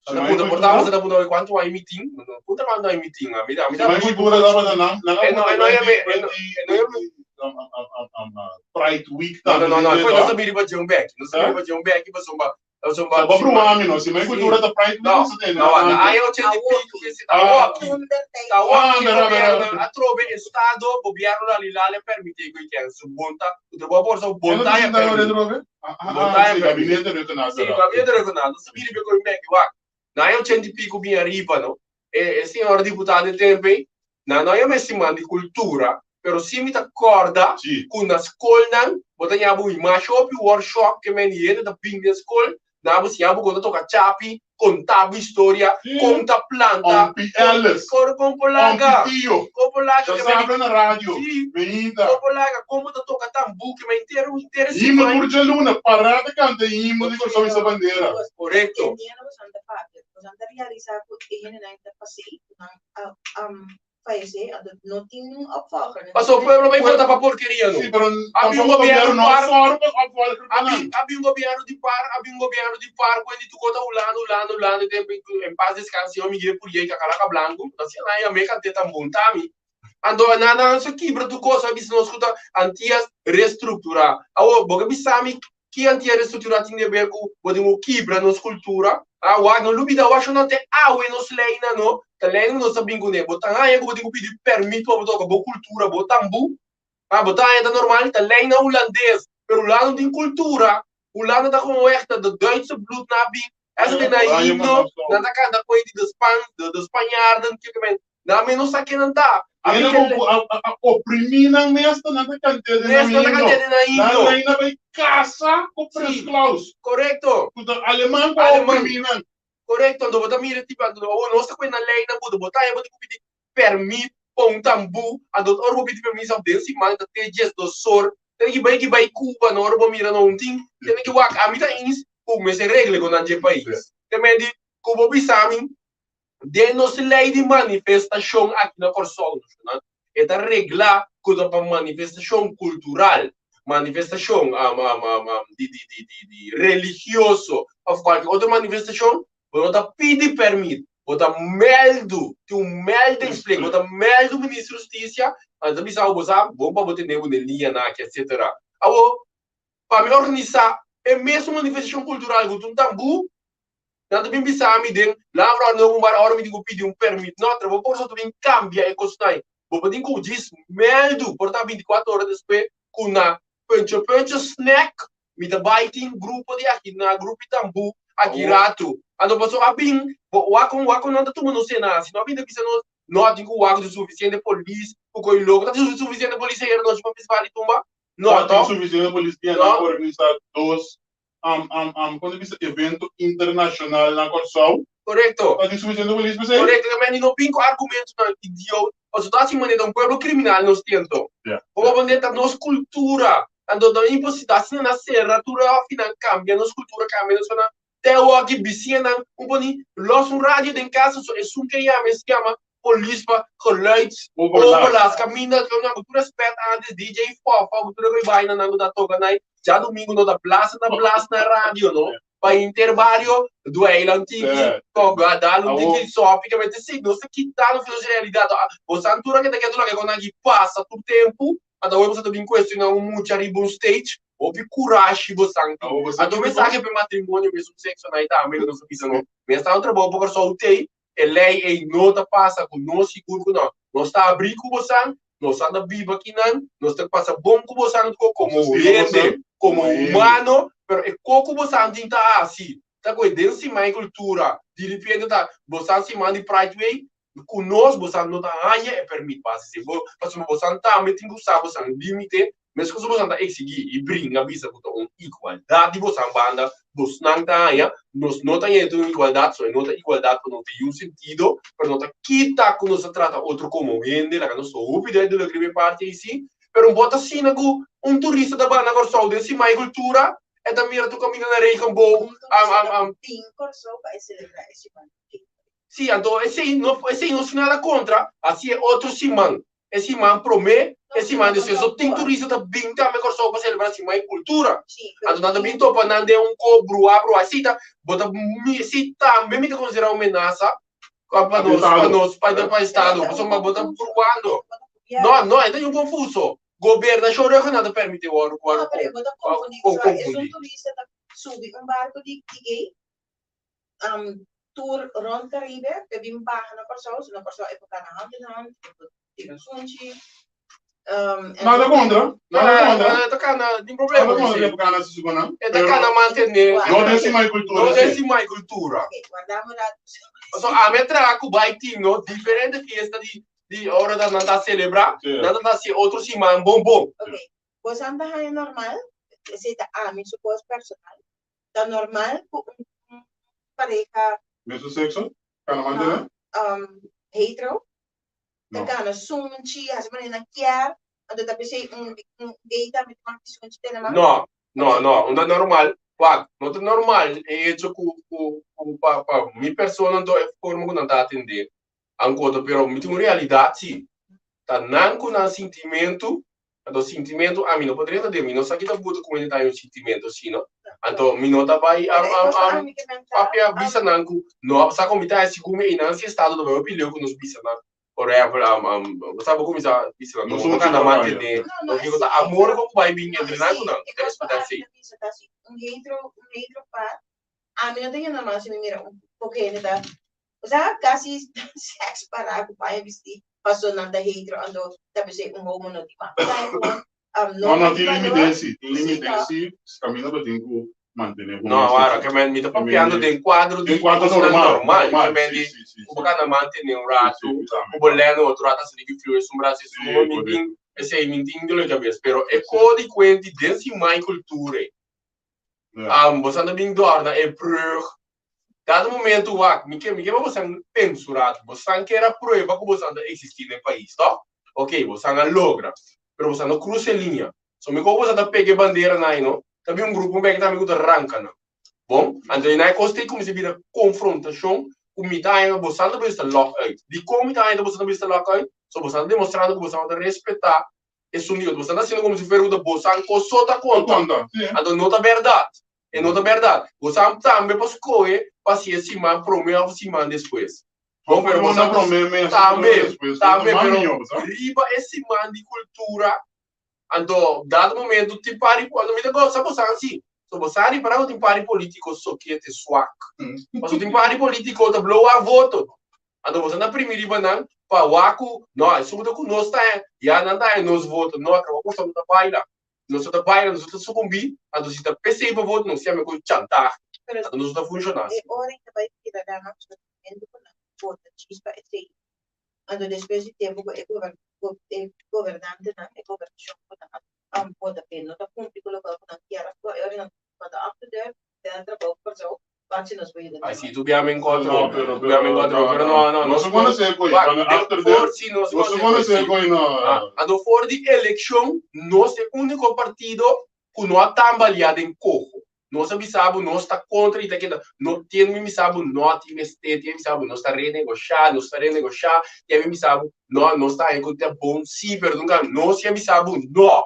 [SPEAKER 3] Siman
[SPEAKER 1] Punta por ta
[SPEAKER 3] kultura?
[SPEAKER 1] boso ta punta kuantu aña mi tin? Punta kuantu aña mi tin? Mi ta mi ta
[SPEAKER 3] Siman kultura tabata nan nan a
[SPEAKER 1] E no
[SPEAKER 3] punta
[SPEAKER 1] e no
[SPEAKER 3] 20
[SPEAKER 1] e no e no
[SPEAKER 3] 20 Pride Week
[SPEAKER 1] No
[SPEAKER 3] tambe
[SPEAKER 1] no no
[SPEAKER 3] tin
[SPEAKER 1] no nos
[SPEAKER 3] to.
[SPEAKER 1] ta biri pa John Beck. Nos ta biri
[SPEAKER 3] Eh?
[SPEAKER 1] pa John Beck pasobra pasobra
[SPEAKER 3] Sa bo
[SPEAKER 1] siman
[SPEAKER 3] prueba mi no, siman
[SPEAKER 1] si.
[SPEAKER 3] kultura ta Pride Week
[SPEAKER 1] No
[SPEAKER 3] nos ta tene
[SPEAKER 1] no na
[SPEAKER 3] antes.
[SPEAKER 1] aña ochenta i pico
[SPEAKER 2] Awoki.
[SPEAKER 1] ke si ta
[SPEAKER 3] Ah.
[SPEAKER 1] awoki.
[SPEAKER 2] Under tijd.
[SPEAKER 1] Ta
[SPEAKER 3] Ah,
[SPEAKER 1] awoki
[SPEAKER 3] bera bera.
[SPEAKER 1] gobierno atrobe estado gobierno la lilale permiti ku ken su bonta ku ta bo por so
[SPEAKER 3] Ken no
[SPEAKER 1] bonta
[SPEAKER 3] ta
[SPEAKER 1] ya
[SPEAKER 3] sinta ahora
[SPEAKER 1] permiti.
[SPEAKER 3] atrobe? Ah, ah, ah,
[SPEAKER 1] Montaña
[SPEAKER 3] sí,
[SPEAKER 1] permiti.
[SPEAKER 3] gabinete regional
[SPEAKER 1] Sí,
[SPEAKER 3] será.
[SPEAKER 1] gabinete regional. Nos sabia riba con Becky wak. Na aña 80 y pico bin arriba, no? E, e señor diputado de tempo ei, na no yama e siman di cultura, pero sí mi ta corda
[SPEAKER 3] Sí.
[SPEAKER 1] ku na skolnan bo ta ña bo mas hopi workshop ke men hende ta bin den skol, na bo siña bo kon ta toka chapi, konta bo historia,
[SPEAKER 3] Sí.
[SPEAKER 1] kon ta planta,
[SPEAKER 3] Ompi
[SPEAKER 1] kon,
[SPEAKER 3] Ellis,
[SPEAKER 1] kon, kon por laga,
[SPEAKER 3] Ompi Tio,
[SPEAKER 1] kon por laga
[SPEAKER 3] ya
[SPEAKER 1] ke men
[SPEAKER 3] sabra na radio,
[SPEAKER 1] sí,
[SPEAKER 3] Benita.
[SPEAKER 1] kon por laga, kon bo ta toka tambú ke men entero, entero
[SPEAKER 3] Himno
[SPEAKER 1] siman.
[SPEAKER 3] tur djaluna, pará ta kanta e himno di Kòrsou i sa bandera.
[SPEAKER 1] Korekto.
[SPEAKER 2] Entiendo boso ta papia, boso ta realisá ku e hendenan ta pas'é, ku nan a fallecé, anto no tin un opvolger. No
[SPEAKER 1] Paso
[SPEAKER 2] tin
[SPEAKER 1] pueblo bai vota pa porkeria no.
[SPEAKER 3] Sí, pero
[SPEAKER 1] Abi un
[SPEAKER 3] tampoco
[SPEAKER 1] gobierno
[SPEAKER 3] gobierno no
[SPEAKER 1] par,
[SPEAKER 3] sòru pa opvolger pa
[SPEAKER 1] abi
[SPEAKER 3] nan.
[SPEAKER 1] abi un gobierno di par, abi un gobierno di par ku di tukota Hulanda, Hulanda, Hulanda tempo en paz descanse señor Miguel Purier Kakalaka Blanco, ta siña nan yam'é kant'é tambon tami. Anto nan nan sa kibra tur kos a bisa nos ku ta Antias restrukturá. Awor bo ke bisa mi ki Antias restrukturá tin de ber ku bo tin ku kibra nos kultura? Ah wak no lubida wak no te awe nos leinan no ta leinan ku nos ta bin kuné. Bo ta haña ku bo tin ku pidi permit pa bo toka bo kultura bo tambú. Ah bo ta haña ta normal ta leinan hulandes pero Hulanda no tin kultura. Hulanda ta komo wèg ta de Duitse bloed na bin. Esa te na himno nan ta kanta koe di de Span de Spanjaarden kiko Na mi no sa ken nan ta. A mi
[SPEAKER 3] Hende
[SPEAKER 1] ke
[SPEAKER 3] ku a a oprimí nan mes ta nan ta kant'é den nan
[SPEAKER 1] Mes nan ta
[SPEAKER 3] himno.
[SPEAKER 1] kant'é den nan
[SPEAKER 3] Nan
[SPEAKER 1] himno.
[SPEAKER 3] reina bai kasa ku
[SPEAKER 1] Sí,
[SPEAKER 3] Prins Claus,
[SPEAKER 1] korekto.
[SPEAKER 3] ku ta aleman ku a
[SPEAKER 1] Aleman.
[SPEAKER 3] oprimí nan.
[SPEAKER 1] Korekto. Anto bo ta mira tipo anto awor nos ta kue nan leinan ku bo ta haña bo tin ku pidi pèrmit pa un tambú. Anto ora bo pidi permiso den siman ta te 12 or. Tene ki bai ki bai Cuba no ora bo mira no un tin. Tene ki wak ami ta eens ku mester regla ku nan dje pais. Te men di ku bo bisa mi Den nos lei di manifestashon aki na Kòrsou nashonal e ta reglá ku ta pa manifestashon kultural, manifestashon di di religioso òf kualke otro manifestashon bo no ta pidi pèrmit, bo ta mèldu, tin un mèldingsplicht, bo ta mèldu Minister di Hustisia, nan ta bisa bo bo sa bon pa bo tene bo den liñanan aki etsetera. Awor pa mi organisá e mesun manifestashon kultural ku ta un tambú Nan ta bin bisa mi den Lavra no un bar ora mi tin ku pidi un permit. No, trabou por ta bin kambia e kosnan. Bo por tin ku djis mèldu por ta 24 ora despues ku na Puncho Puncho Snack mi ta bai tin grupo di aki na grupo di tambú aki ratu. Anto paso a bin bo wak kon wak kon nan ta tuma nos sena asi. No a bin ta bisa nos no tin ku wak ku sufisiente polis ku koi loko. Ta tin sufisiente polis ayer anochi pa festival di tumba? No,
[SPEAKER 3] Ta tin
[SPEAKER 1] to?
[SPEAKER 3] sufisiente polis dia nan
[SPEAKER 1] No.
[SPEAKER 3] organisa dos kon ta bisa evento internashonal na Kòrsou.
[SPEAKER 1] Korekto.
[SPEAKER 3] Ta tin sufisiente polis p'esei?
[SPEAKER 1] Korekto, ta meni no bin ku argumentonan idiot, pasobra ta hasi manera un pueblo kriminal nos tin anto.
[SPEAKER 3] Ya.
[SPEAKER 1] Bo manera ta nos kultura, anto ta imposible asina nan sera tur afinan kambia nos kultura, kambia nos kosnan. Te awor bisiñanan un poni los un radio den kas, so esun ke yama es yama polis pa geluids overlast kaminda ku tur respet antes DJ Fofo ku tur e vaina nan ku ta toka nai djadumingu no ta blasa na blasa na radio no pa henter bario dueila un tiki toga dal un tiki sopi ke mester si nos ta kita nos nos realidad bo sa tur ke ta ketu loke kon aki pasa tur tempu ata hoy bo ta bin cuestiona un mucha riba un stage hopi kurashi bo san tin anto mensahe pa e matrimonio mesun sexo nai tambe ku nos ta bisa no mi a sta un trabou pa Kòrsou tei E lei ei no ta pasa ku nos, sigur ku no. Nos ta abrí ku bosan, nos a ta biba akinan, nos ta pasa bon ku bosan komo hende, komo humano, pero e ko ku bosan tin ta hasi ta koe den siman e kultura, diripiente ta bosan siman di Pride Week, ku nos bosan no ta haña e permit pa hasi esei, pasobra bosan tambe tin ku sa bosan límite. Meskos bosan ta eksigí i bringa bisa ku ta un igualdat di bosan banda, bosnan ta haña, nos no ta haña e ta un igualdat, so e no ta igualdat pa no tin un sentido, pero no ta kita ku nos ta trata otro komo hende, laga nos ta hopi duidelijk riba e parti ei sí, pero un bo ta asina ku un turista ta banda Kòrsou den Simai Kultura, e ta mira tur kaminda na regenboog,
[SPEAKER 2] Un turista ta bin Kòrsou pa e selebrá e siman di.
[SPEAKER 1] Sí, anto esei no esei no sinala kontra, hasi e otro siman. E siman promé, e siman despues. So tin turista ta bin tambe Kòrsou pa selebrá siman e kultura. Anto nan ta bin topa nan den un ko bruá bruá. Esei ta bo ta esei tambe mi ta konsiderá un menasa pa pa nos pa nos pa pa estado pasobra bo ta bruando. No, no, e ta un konfuso. Gobernashon regional ta permití wòrdu
[SPEAKER 2] wòrdu konfundí. Subi un barko di gay tur rond Caribe, pe bin baha na Kòrsou, so na Kòrsou e por kana hand in hand, e por tira sunchi.
[SPEAKER 3] Nada kontra, nada kontra.
[SPEAKER 1] E ta kana, tin problema
[SPEAKER 3] Nada kontra e por kana si su nan.
[SPEAKER 1] E ta kana mantené.
[SPEAKER 3] No den simai kultura.
[SPEAKER 1] No den simai kultura.
[SPEAKER 2] Ok, warda un rato.
[SPEAKER 1] So ami a traha ku bai tin no diferente fiesta di di ora dat nan ta selebrá, nan ta hasi otro siman bon bon.
[SPEAKER 2] Ok, bosan ta haña normal, esei ta ami su kos personal, Ta normal ku un pareha.
[SPEAKER 3] Mesun sekso kana mantené?
[SPEAKER 2] Hetero ta gana sunchi, hasi manera nan kier, anto ta p'esei un gay tambe ta manda sunchi te na man?
[SPEAKER 1] No, no, no, no ta normal. Wak, no ta normal e hecho ku ku ku pa pa mi persona anto e forma ku nan ta atendé ankoto, pero mi tin un realidat si, ta nan ku nan sintimentu Anto sintimentu ami no por drenta den mi no sa kita buta ku hende ta haña un sintimentu asina. Anto mi no ta bai papia bisa nan ku no a sa kon mi ta hasi ku mi einan si estado ta bai hopi leu ku nos bisa nan. Por ehèmpel bo sa bo kuminsá bisa nan no bo kanda mantené no kiko ta amor ku bai bin entre nan ku nan. Mi ta respetá esei.
[SPEAKER 2] Un hetero un hetero par ami no ta yendo normal si mi mira un poko hende ta Osea casi sex para cu paña bisti paso nan ta hetero anto ta bisa un homo no tin mas. Osea gewoon
[SPEAKER 3] no. No, no tin limite si, tin limite si caminda bo tin cu mantene bo
[SPEAKER 1] No, awara ke men mi ta papiando den cuadro di cosnan normal, ke men di cu bo cana mantene un rato, cu bo lena otro rato asina ki fluye su brazo esun, mi tin esey mi tin dolo di cabes, pero e co di cuenti den si mai cultura ey. Bosan ta bin dorna e brug. Dado momento wak, mi ke mi ke pa bosan pensa un rato. Bosan kier a prueba ku bosan ta eksistí na e pais, tòg? Oke, bosan a logra. Pero bosan no krusa e liña. So mi komo bosan ta pega e banderanan ei no, ta bin un grupo bèk tambe ku ta ranka nan. Bon, anto ei nan e kos ta kuminsá bira konfrontashon ku mi ta haña bosan ta bisa lòk uit. Dikon mi ta haña bosan ta bisa lòk uit? So bosan ta demostrando ku bosan no ta respetá esun di otro. Bosan ta haciendo como si fuera ku ta bosan kos so ta konta.
[SPEAKER 3] Konta, sí.
[SPEAKER 1] Anto no ta bèrdat. E no ta bèrdat. Bosan tambe por skohe pa si e siman promé òf siman despues. Bon, pero bosan
[SPEAKER 3] Siman promé mes,
[SPEAKER 1] tambe,
[SPEAKER 3] despues.
[SPEAKER 1] tambe,
[SPEAKER 3] Mas
[SPEAKER 1] pero
[SPEAKER 3] mihó, bosan.
[SPEAKER 1] riba e siman di kultura, anto dado momento tin par di, anto mi ta gosa bosan si. So bosan a ripará ku tin par di polítiko sokete swak. Pasobra tin par di polítiko ta blow a voto. Anto boso ta primi riba nan pa wak ku no esun ku ta ku nos ta ya nan ta haña nos voto no akaba boso no ta baila nos no ta baila nos no ta sukumbí anto si ta p'esei pa voto nos yama ku chantahe anto nos no ta funshoná
[SPEAKER 2] E ora i ta bai siudadanonan ku sentimentu ku nan vota djis pa esei anto despues di tempu ku e e gobernantenan e gobernashon ku nan a vota p'e no ta kumpli ku loke ku nan kier a e ora nan manda achterdeur den nan trabou ku Kòrsou.
[SPEAKER 1] Ay, si tu biami encuentro,
[SPEAKER 3] No, pero,
[SPEAKER 1] tu biami encuentro, pero no, no,
[SPEAKER 3] no se conoce coi,
[SPEAKER 1] Wak,
[SPEAKER 3] cuando
[SPEAKER 1] de
[SPEAKER 3] after
[SPEAKER 1] for,
[SPEAKER 3] death,
[SPEAKER 1] si no se
[SPEAKER 3] no se
[SPEAKER 1] conoce
[SPEAKER 3] conoce
[SPEAKER 1] coi, si.
[SPEAKER 3] coi, no.
[SPEAKER 1] Ah, anto for di eleccion, nos e unico partido cu no a tambaleá den coho. Nos a bisa bo nos ta contra y ta keda, no tiene mi bisa bo no tin mester, tiene mi bisa bo nos ta renegocia, nos ta renegocia, tiene mi bisa bo no, nos ta haña cu ta bon, si, pero nunca nos a bisa bo no.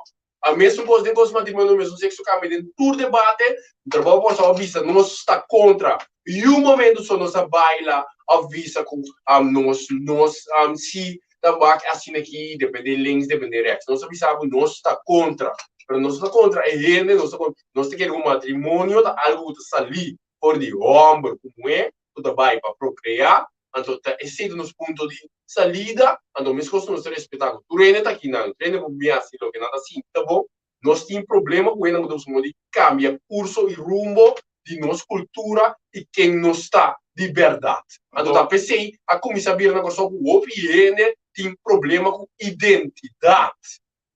[SPEAKER 1] A mesun kos den kos matrimonio mesun sexo kambia den tur debate trabou por sa bisa nos ta kontra y un momento so nos a baila of bisa ku nos nos si ta wak asina aki depende links depende rechts nos a bisa ku nos ta kontra pero nos no ta kontra e hende nos ta kontra nos ta kere ku matrimonio ta algo ku ta sali for di homber ku muhe ku ta bai pa prokreá, anto ta esei ta nos punto di salida, anto meskos nos ta respetá ku tur hende ta akinan, tur hende por bin hasi loke nan ta sinti ta bon, nos tin problema ku hendenan ku ta busca di kambia kurso i rumbo di nos kultura i ken nos ta di bèrdat. Anto ta p'esei a kuminsá bira na Kòrsou ku hopi hende tin problema ku identidat.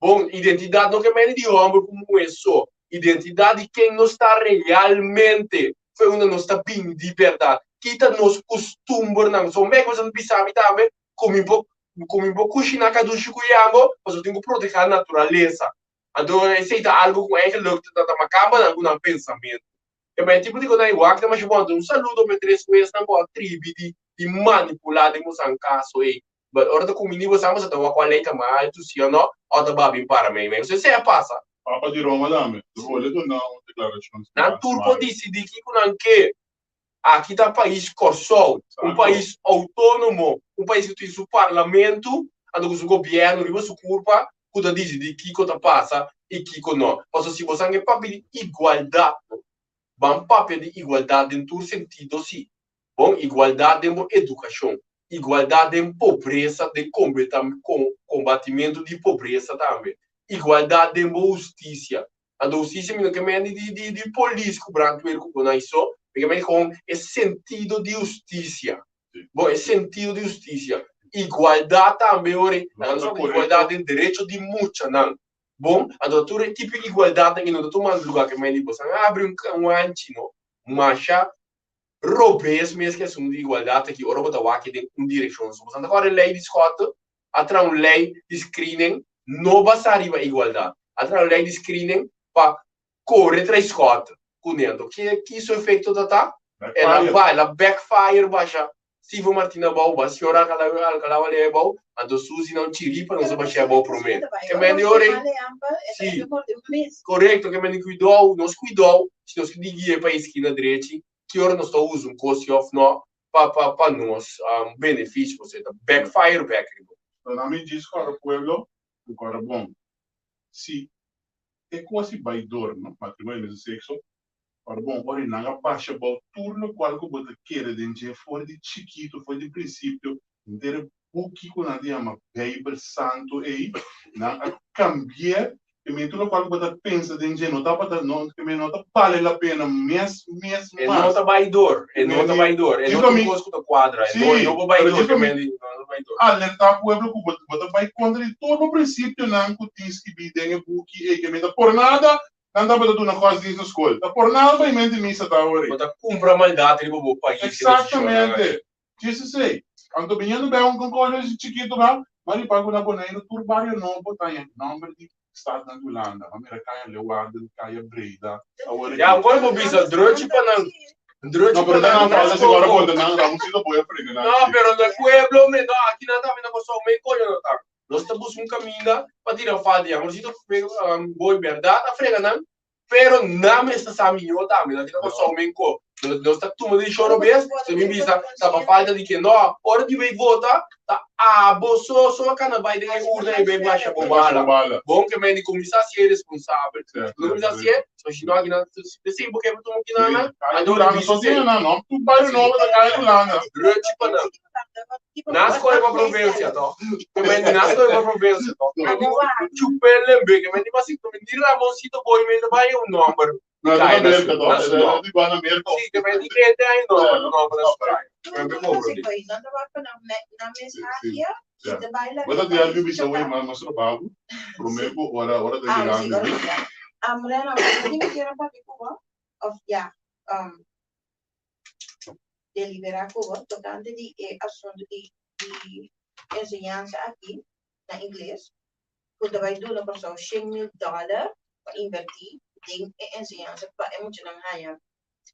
[SPEAKER 1] Bon, identidat no ke mende di hòmber ku muhé so. Identidat di ken nos ta realmente, for unda nos ta bini di bèrdat. Ki ta nos kustumbernan. So mei ku bisa mi tambe ku mi por ku mi por kushiná kadushi ku yango, pasobra tin ku protehá naturalesa. Anto esei ta algu ku eigenlijk ta ta makambanan ku nan pensamentu. E mei tipo di kos nan wak ta masha bon. Anto un saludo pa e tres huesnan ku a tribi di di manipulá den bosan kaso ei. But ora ta kumini bosan bosa ta wak kua lei ta mas altu si o no, o ta ba bin para mei mei. Esei a pasa.
[SPEAKER 3] Papa di Roma tambe ta bolbe duna un deklarashon.
[SPEAKER 1] Nan tur por disidí kiko nan ke. Aki ta pais Kòrsou, un pais outónomo, un pais ku tin su parlamentu, anto ku su gobièrnu riba su kurpa ku ta disidí kiko ta pasa i kiko no. Pasobra si bosan ke papia di igualdat, ban papia di igualdat den tur sentido si. Bon, igualdat den bo edukashon, igualdat den pobresa, den kombatimentu di pobresa tambe, igualdat den bo hustisia. Anto hustisia mi no ke mende di di di polis ku brandweer ku bo nan so, mi ke mende kon e sentido di hustisia. Bon, e sentido di hustisia. Igualdat tambe ora, nan ta papia igualdat den derecho di muchanan. Bon, anto tur e tipo di igualdatnan ei no ta tumando lugar ke mende di bo. San habri un un hanchi no, masha robes mes ke asuntu di igualdat aki ora bo ta wak den un direkshon so. Bo sa ta kòrda e lei di Schotte? A traha un lei di screening no basá riba igualdat. A traha un lei di screening pa kore tra'i Schotte kuné. Anto ke ki su efekto ta ta? El a bai, el a backfire basha Steven Martina abou, ba señor Alcalá Valera abou, anto Suzy nan chiripa nos a bash'é abou promé. Ke men di ora ei? Sí, korekto, ke men di kuidou, nos kuidou, si nos ke di guia e pais skina drechi, ki ora nos ta usa un kos si òf no pa pa pa nos benefisio, pasobra e ta backfire bèk riba.
[SPEAKER 3] So nan mi djis kòrda pueblo ku kòrda bon, si e kos i bai dor, no, matrimonio di mesmo sekso, Ora bon, ora nan a basha bou tur lokual ku bo ta kere den dje for di chikitu, for di prinsipio, henter e buki ku nan ta yama Beibel Santu ei, nan a kambi'é, i mi tur lokual ku bo ta pensa den dje no tabata, no, i no ta bale la pena mes, mes
[SPEAKER 1] E no
[SPEAKER 3] mas.
[SPEAKER 1] ta bai dor, e no ta bai dor, e no
[SPEAKER 3] Djis
[SPEAKER 1] tin kos ku ta kuadra, e no, e
[SPEAKER 3] Sí,
[SPEAKER 1] no por bai
[SPEAKER 3] pero
[SPEAKER 1] dor,
[SPEAKER 3] djis
[SPEAKER 1] ke
[SPEAKER 3] pa mi
[SPEAKER 1] men di, no ta bai dor.
[SPEAKER 3] alertá pueblo ku bo bo ta bai kontra di tur bo prinsipionan ku tin skibí den e buki ei, ke mi ta por nada Nan tabata duna godsdienst na skol. Ta por nada pa mente misa ta ori.
[SPEAKER 1] Bo ta kumpra maldat riba bo pais e desishonnan aki.
[SPEAKER 3] Exactamente. Djis esei. Anto biniendo bek un concordia di chikito ba, m'a riba ku na Boneiru tur bario nobo ta haña nomber di stadnan di Hulanda. M'a mira Kaya Leeuwarden, Kaya Breda, awor
[SPEAKER 1] Ya,
[SPEAKER 3] aki.
[SPEAKER 1] awor bo bisa druchi pa nan, druchi
[SPEAKER 3] No,
[SPEAKER 1] pa
[SPEAKER 3] pero ta
[SPEAKER 1] nan
[SPEAKER 3] nan
[SPEAKER 1] na
[SPEAKER 3] falta si ora
[SPEAKER 1] skol.
[SPEAKER 3] konta nan Ramoncito boy a frega nan
[SPEAKER 1] No,
[SPEAKER 3] si.
[SPEAKER 1] pero na pueblo me, no, aki nan tambe na Kòrsou me koño no ta. Nos ta buska un kaminda pa tira falta di amorcito boy berdad a frega nan pero nan mester sa mihó tambe nan tin Kòrsou men ko nos ta tuma desishon robes so mi bisa ta pa falta di ke no ora di bay vota ta abo so so a kana bay den e urna i bay basha bo bala bon ke men di kuminsá sier responsabel no kuminsá sier so si no aki nan p'esei bo ke pa tuma kinan nan anto di bisa
[SPEAKER 3] esei
[SPEAKER 1] Rutje pa nan. Nan skohe pa provincia to. Ke men di nan skohe pa provincia to. Ke men di chupel en be. Ke men di basi ke men di Ramoncito Boy men ta bai un nomber.
[SPEAKER 3] No,
[SPEAKER 1] Kai
[SPEAKER 3] na
[SPEAKER 1] na
[SPEAKER 3] Merca
[SPEAKER 1] su
[SPEAKER 3] to.
[SPEAKER 1] na su nomber.
[SPEAKER 3] Di na Merca.
[SPEAKER 1] Si, ke men di ete ai nomber, nomber na su kai. Ke men be cobro di.
[SPEAKER 3] Bo ta di algo bisa wey mas mas trabajo. Prome ku ora ora ta llegando.
[SPEAKER 2] Amrena, of ja, deliberá ku bo tokante di e asuntu di di enseñansa aki na ingles ku ta bai duna Kòrsou 100.000 dòler pa invertí den e enseñansa pa e muchanan haña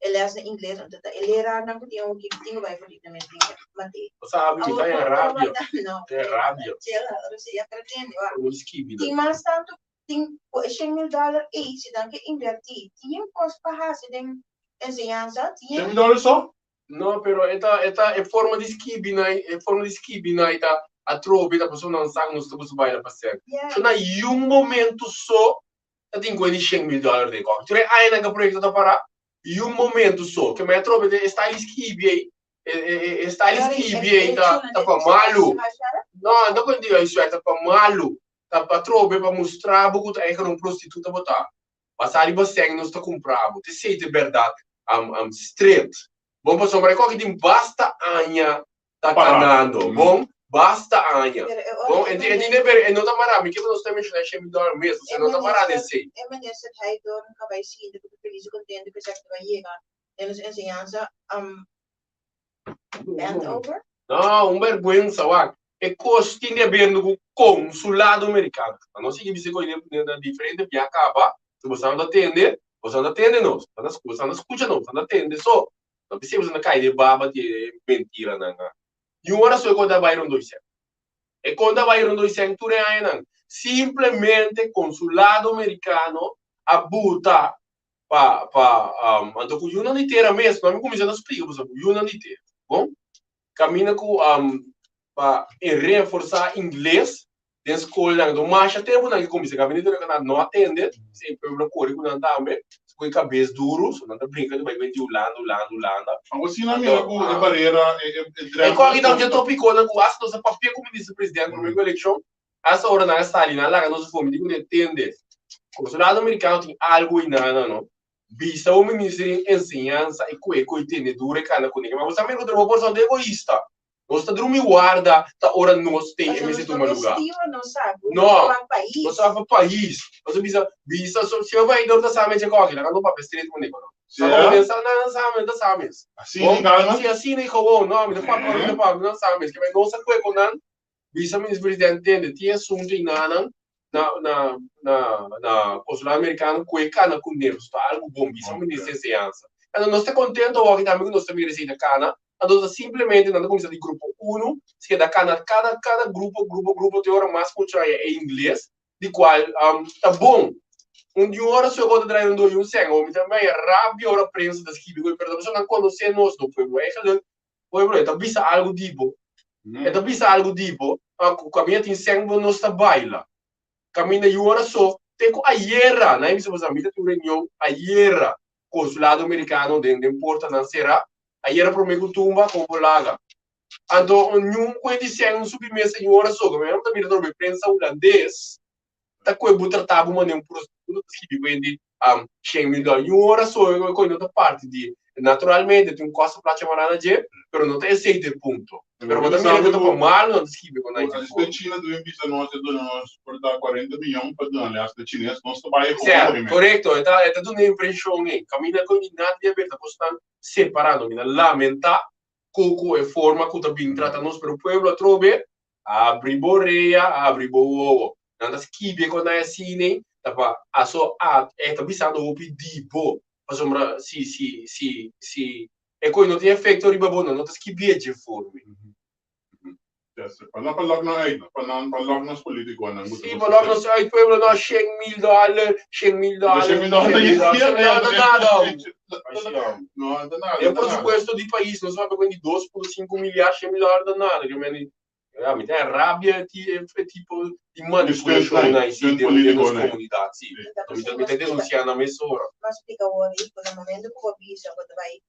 [SPEAKER 2] e lès na ingles anto ta e lerarnan ku tin awoki tin ku bai for di nan mes den materia.
[SPEAKER 1] Bo sabi mi ta en rabia.
[SPEAKER 2] No.
[SPEAKER 1] Ta en rabia.
[SPEAKER 2] Chela, ora si ya pretende wak.
[SPEAKER 1] Por un skibi
[SPEAKER 2] Tin mas tantu tin ku e 100.000 dòler ei si nan ke invertí tin kos pa hasi den enseñansa tin.
[SPEAKER 3] 100.000 dòler so?
[SPEAKER 1] No, pero e ta e ta e forma di skibi na e forma di skibi na e ta atrobe ta pasobra nan sa ku nos ta gusta baila pa sèn. So na yun momento so ta tin ku e di 100.000 dòler den kòfi. Tur e añanan ku e proyekto ta pará, yun momento so. Ke mi atrobe e style di skibi ei, e e e style di skibi ei ta ta pa malu. No, no ku diga esei ta pa malu. Ta pa atrobe pa mustra bo ku ta eigen un prostituta bo ta. Basá riba sèn nos ta kumpra bo. Ta esei ta e bèrdat stret. Bon, pasobra e kòke tin basta aña ta kanando. Bon, Basta aña. Bon, e tin e ber, e no ta mará, mi ke pa nos ta menshoná e shen mil dòler mes, nos no ta mará den esei.
[SPEAKER 2] E minister Heidorn a bai sinti ku ta felis i kontentu ku esaki ta bai yega den nos enseñansa bend over.
[SPEAKER 1] No, un bèrgwensa, wak. E kos tin di haber ku konsulado merikano. Pa nos sigui bisa koe na diferente bia kaba, si boso no ta tende, boso no ta tende nos, boso no ta skucha nos, boso no ta tende so. No bisa boso ta kai den baba di e mentiranan. Di un ora so e konta bai rondó Isen. E konta bai rondó Isen tur e añanan. Simplemente konsulado merikano a buta pa pa anto ku yunan di tera mes, no mi kuminsá ta splika boso ku yunan di tera, bon? Kaminda ku pa e reforsá ingles den skolnan. Anto masha tempu nan ke kuminsá gabinete di nan no a tende, si e pueblo kore ku nan tambe, su ku e kabes duru, so nan ta brinka di bai bai di Hulanda, Hulanda, Hulanda.
[SPEAKER 3] Anto si nan mira ku e barera, e
[SPEAKER 1] e drempel. E kòki ta un topikonan ku asta nos a papia ku minister presidente promé ku elekshon, asta ora nan a sali nan a laga nos afó, mi di ku nan tende, konsulado merikano tin algu einan no, bisa bo minister di enseñansa i ku e ku e tende duru e kana kuné, ma bo sa mira ku bo por ta egoista. Nos ta drumi warda ta ora nos ten e mester tuma luga.
[SPEAKER 2] No,
[SPEAKER 1] nos ta pa pais. Nos ta bisa, bisa so, si bai dor ta sa mes e koki, laga no papia straight ku neko no. Sa como den sa, nan sa mes, ta sa mes.
[SPEAKER 3] Asina kalma?
[SPEAKER 1] Si asina i gewoon, no, mi ta papia ora mi ta papia, nan sa mes. Ke nos a kue ku nan, bisa minister presidente tende, tin asunto i nanan na na na na consulado americano ku e kana ku nervos, ta algu bon, bisa minister enseñansa. Anto nos ta kontento awor aki tambe ku nos ta mira esei ta kana. Anto ta simplemente nan ta kuminsá di grupo uno, si keda kana kada kada grupo grupo grupo te ora mas mucha haya e ingles, di kual ta bon. Un di un ora su e kos ta draai un doi un sèn, mi ta haya rabia ora prensa ta skibi ku e pero ta pasobra nan konosé nos no pueblo. Eigenlijk pueblo e ta bisa algu di bo, e ta bisa algu di bo ku kaminda tin sèn bo nos ta baila. Kaminda yu ora so te ku ayera nan a bisa bo mi ta tin un reunion ayera konsulado merikano den den portanan será. Ayera promé ku tumba kon bo laga. Anto niun kue di sèn un subi mesa i un ora soga. Mi ta mira trobe prensa hulandes ta kue bo tratá bo manera un prostituta ta skibi kue di 100.000 dòler. Niun ora soga kue no ta parti di. Naturalmente tin un kosto placha mará na dje, pero no ta esei ta e punto. Pero bo ta mira ku ta pa malu nan ta skibi ku nan dje
[SPEAKER 3] for. China ta bin bisa nos e duna nos por ta 40 miyon pa duna les na chines, nos ta bai
[SPEAKER 1] Sèr, korekto, e ta e ta duna e impreshon ei. Kaminda ku nada di haber ta kosnan separá. No mi ta lamentá ku ku e forma ku ta bin trata nos, pero pueblo atrobe abri bo orea, abri bo wowo. Nan ta skibi e konai asina ta pa aso a e ta bisando hopi di bo, pasobra si si si si e koi no tin efekto riba bo, nan no ta skibié dje forma.
[SPEAKER 3] Yes, pa nan pa lòk nan uit, pa nan pa lòk nos polítikonan
[SPEAKER 1] ku ta Sí, pa lòk nos uit, pueblo, no, 100.000 dòler, 100.000 dòler,
[SPEAKER 3] 100.000 dòler,
[SPEAKER 1] 100.000 dòler, no ta nada,
[SPEAKER 3] hombre. No ta nada.
[SPEAKER 1] Den presupuesto di pais, nos papia ku di 2,5 milyar, 100.000 dòler ta nada, ke meni, ya, mi ta rabia ti e tipo di manipulashon nan si den den nos komunidat, si. Mi ta denunsiá nan mesora.
[SPEAKER 2] M'a splika awor ei ku na momento ku bo bisa bo ta bai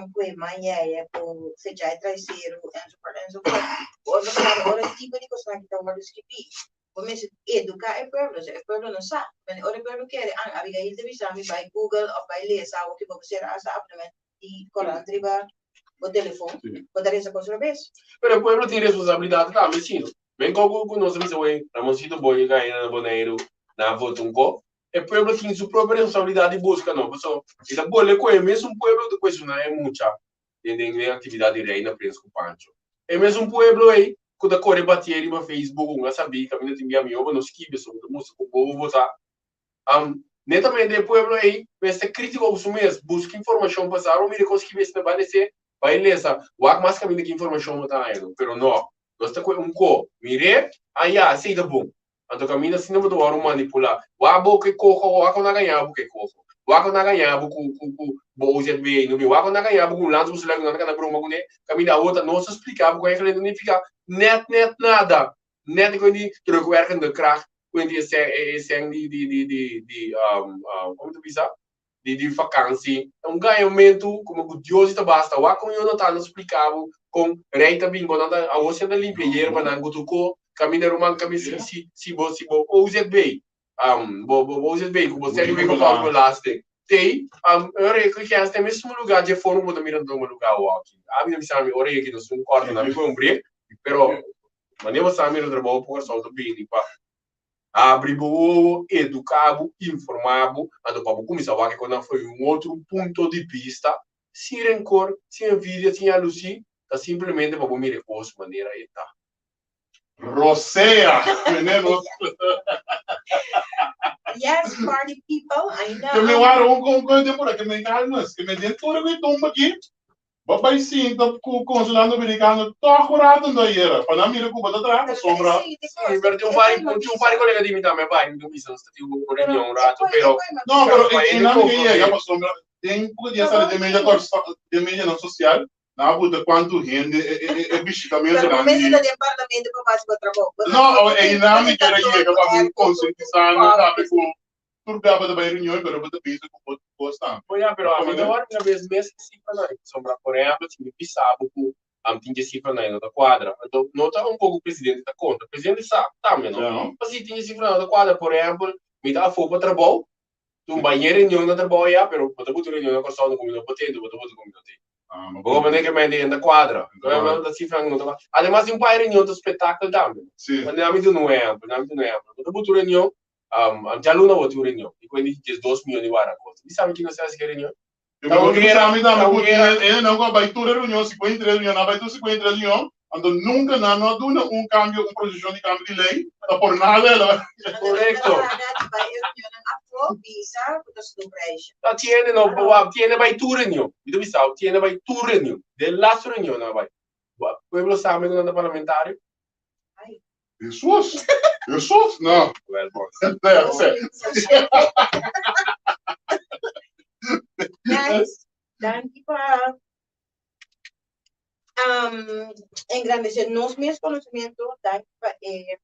[SPEAKER 2] ku e man yaya ku fechá e traiseru enzovoort enzovoort. Ku otro palabra ora e tipo di kosnan aki ta wòrdu skibí bo mester eduká e pueblo, osea e pueblo no sa. Pasobra ora e pueblo kere an Abigail ta bisa mi bai google òf bai lesa awor ki bo por sera hasta abonament di korant riba bo telefon bo ta resa kos robes.
[SPEAKER 1] Pero e pueblo tin responsabilidat tambe si no. Men kon ku nos a bisa wey Ramoncito Boy a kai na Boneiru na vota un ko. E pueblo tin su propio responsabilidad di busca no, paso e ta bole cu e mesun pueblo ta cuestiona e mucha den den den actividad di Reina Prins cu Pancho. E mesun pueblo ey cu ta core batie riba Facebook un a sabi caminda tin bia mihor bo no skibi so bo ta mustra cu bobo bo ta. Netamente e pueblo ey mester critico cu su mes, busca informacion pa sa, mira con skibi esina banda ese bay lesa wak mas caminda ki informacion bo ta haya no, pero no, nos ta cue un co, mire, ah ya, esey ta bon. Anto kaminda asina bo ta wòrdu manipulá. Wak bo ke koho, wak ku na gaña bo ke koho. Wak ku na gaña bo ku ku ku bo OZB no bin. Wak ku na gaña bo ku un lansa bo celular ku nan ta kana broma kuné. Kaminda awor ta nos ta splika bo ku eigenlijk no nifiká nèt nèt nada. Nèt ku di terugwerkende kracht ku di e sèn e sèn di di di di di komo ta bisa di di vakansi. Ta un gañamentu komo ku Dios ta basta. Wak kon Jonathan a splika bo kon rei ta bin kon nan ta awor si nan ta limpia yerbanan ku tur ko kaminda ruman kaminda si si si bo si bo OZB bo bo OZB ku bo sèk bo paga belasting tei ora e kens den mesmo luga dje forma ku bo ta mira na tuma luga awor aki. Ami ta bisa mi ora e aki nos un kòrta nan mi pone un break pero. Manera bo sa mira trabou pa Kòrsou ta bini pa abri bo wowo, eduká bo, informá bo, anto pa bo kuminsá wak e kosnan for di un otro punto di bista, sin renkor, sin envidia, sin yalusí, ta simplemente pa bo mira e kos manera e ta.
[SPEAKER 3] Rosea! Meneer nos.
[SPEAKER 2] Yes, party people, I know.
[SPEAKER 3] Ke me wara un kon kon temporada ke me calmas, ke me den tur e tumba aki. Bo bai sinta ku Consulado Dominicano tòg un rato ndo ayera pa nan mira ku bo ta traha pasobra.
[SPEAKER 1] Sí, pero tin un par, tin un par di kolega di mi tambe a bai, mi ta bisa nos ta tin un reunion un rato, pero.
[SPEAKER 3] No, pero e nan mi ke yega pasobra den poko dia sali den media kòrsou, den medianan sosial, nan a buta kuantu hende e bishitamentonan di. No, einan mi kere yega pa mi konsientisá nan tambe ku Tur bia bo ta bai reunion pero bo ta bisa ku otro kos tambe.
[SPEAKER 1] Bo ya, pero ami no wòrdu na bes mes e sifranan. Pasobra, por ehèmpel, si mi bisa bo ku ami tin dje sifranan e no ta kuadra, anto no ta un kos ku presidente ta kontra. Presidente sa tambe no. Pa si tin dje sifranan no ta kuadra, por ehèmpel, mi ta afó pa trabou, tu bai ñe reunion na trabou ya, pero bo ta buta un reunion na Kòrsou no ku mi no por tende, bo ta buta ku mi no tende. Bo comprende ke mente e no ta kuadra. Ta sifranan no ta kuadra. Ademas tin un par reunion ta spektakel tambe. Ami duna un ehèmpel, ami duna un ehèmpel. Bo ta buta un reunion, Djaluna bo tin un reunion i ku e di 12 mion di warakosa. Mi sabi ki nos ta hasi ki e reunion.
[SPEAKER 3] Mi sabi tambe ku e nan ku a bai tur e reunion, 53 reunion, nan a bai tur 53 reunion, anto nunka nan no a duna un kambio, un proposishon di kambio di lei, ta por nada el a.
[SPEAKER 1] Korekto. Ta tiene no, bo tiene bai tur reunion. Mi ta bisa bo, tiene bai tur reunion. Den laatste reunion nan a bai. Pueblo sabi ku nan ta parlamentario.
[SPEAKER 3] Jesus! Jesus! No.
[SPEAKER 1] Well, bon.
[SPEAKER 2] Guys, danki pa um, engrandecer nos mes conocimiento, danki pa e,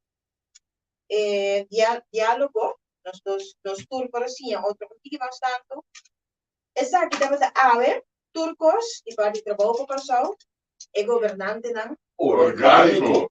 [SPEAKER 2] e dia, diálogo, nos dos, nos tur por a siña otro un tiki mas tanto. Esaki tabata awe, tur kos di parti Trabou pa Kòrsou, e gobernantenan.
[SPEAKER 3] Orgániko.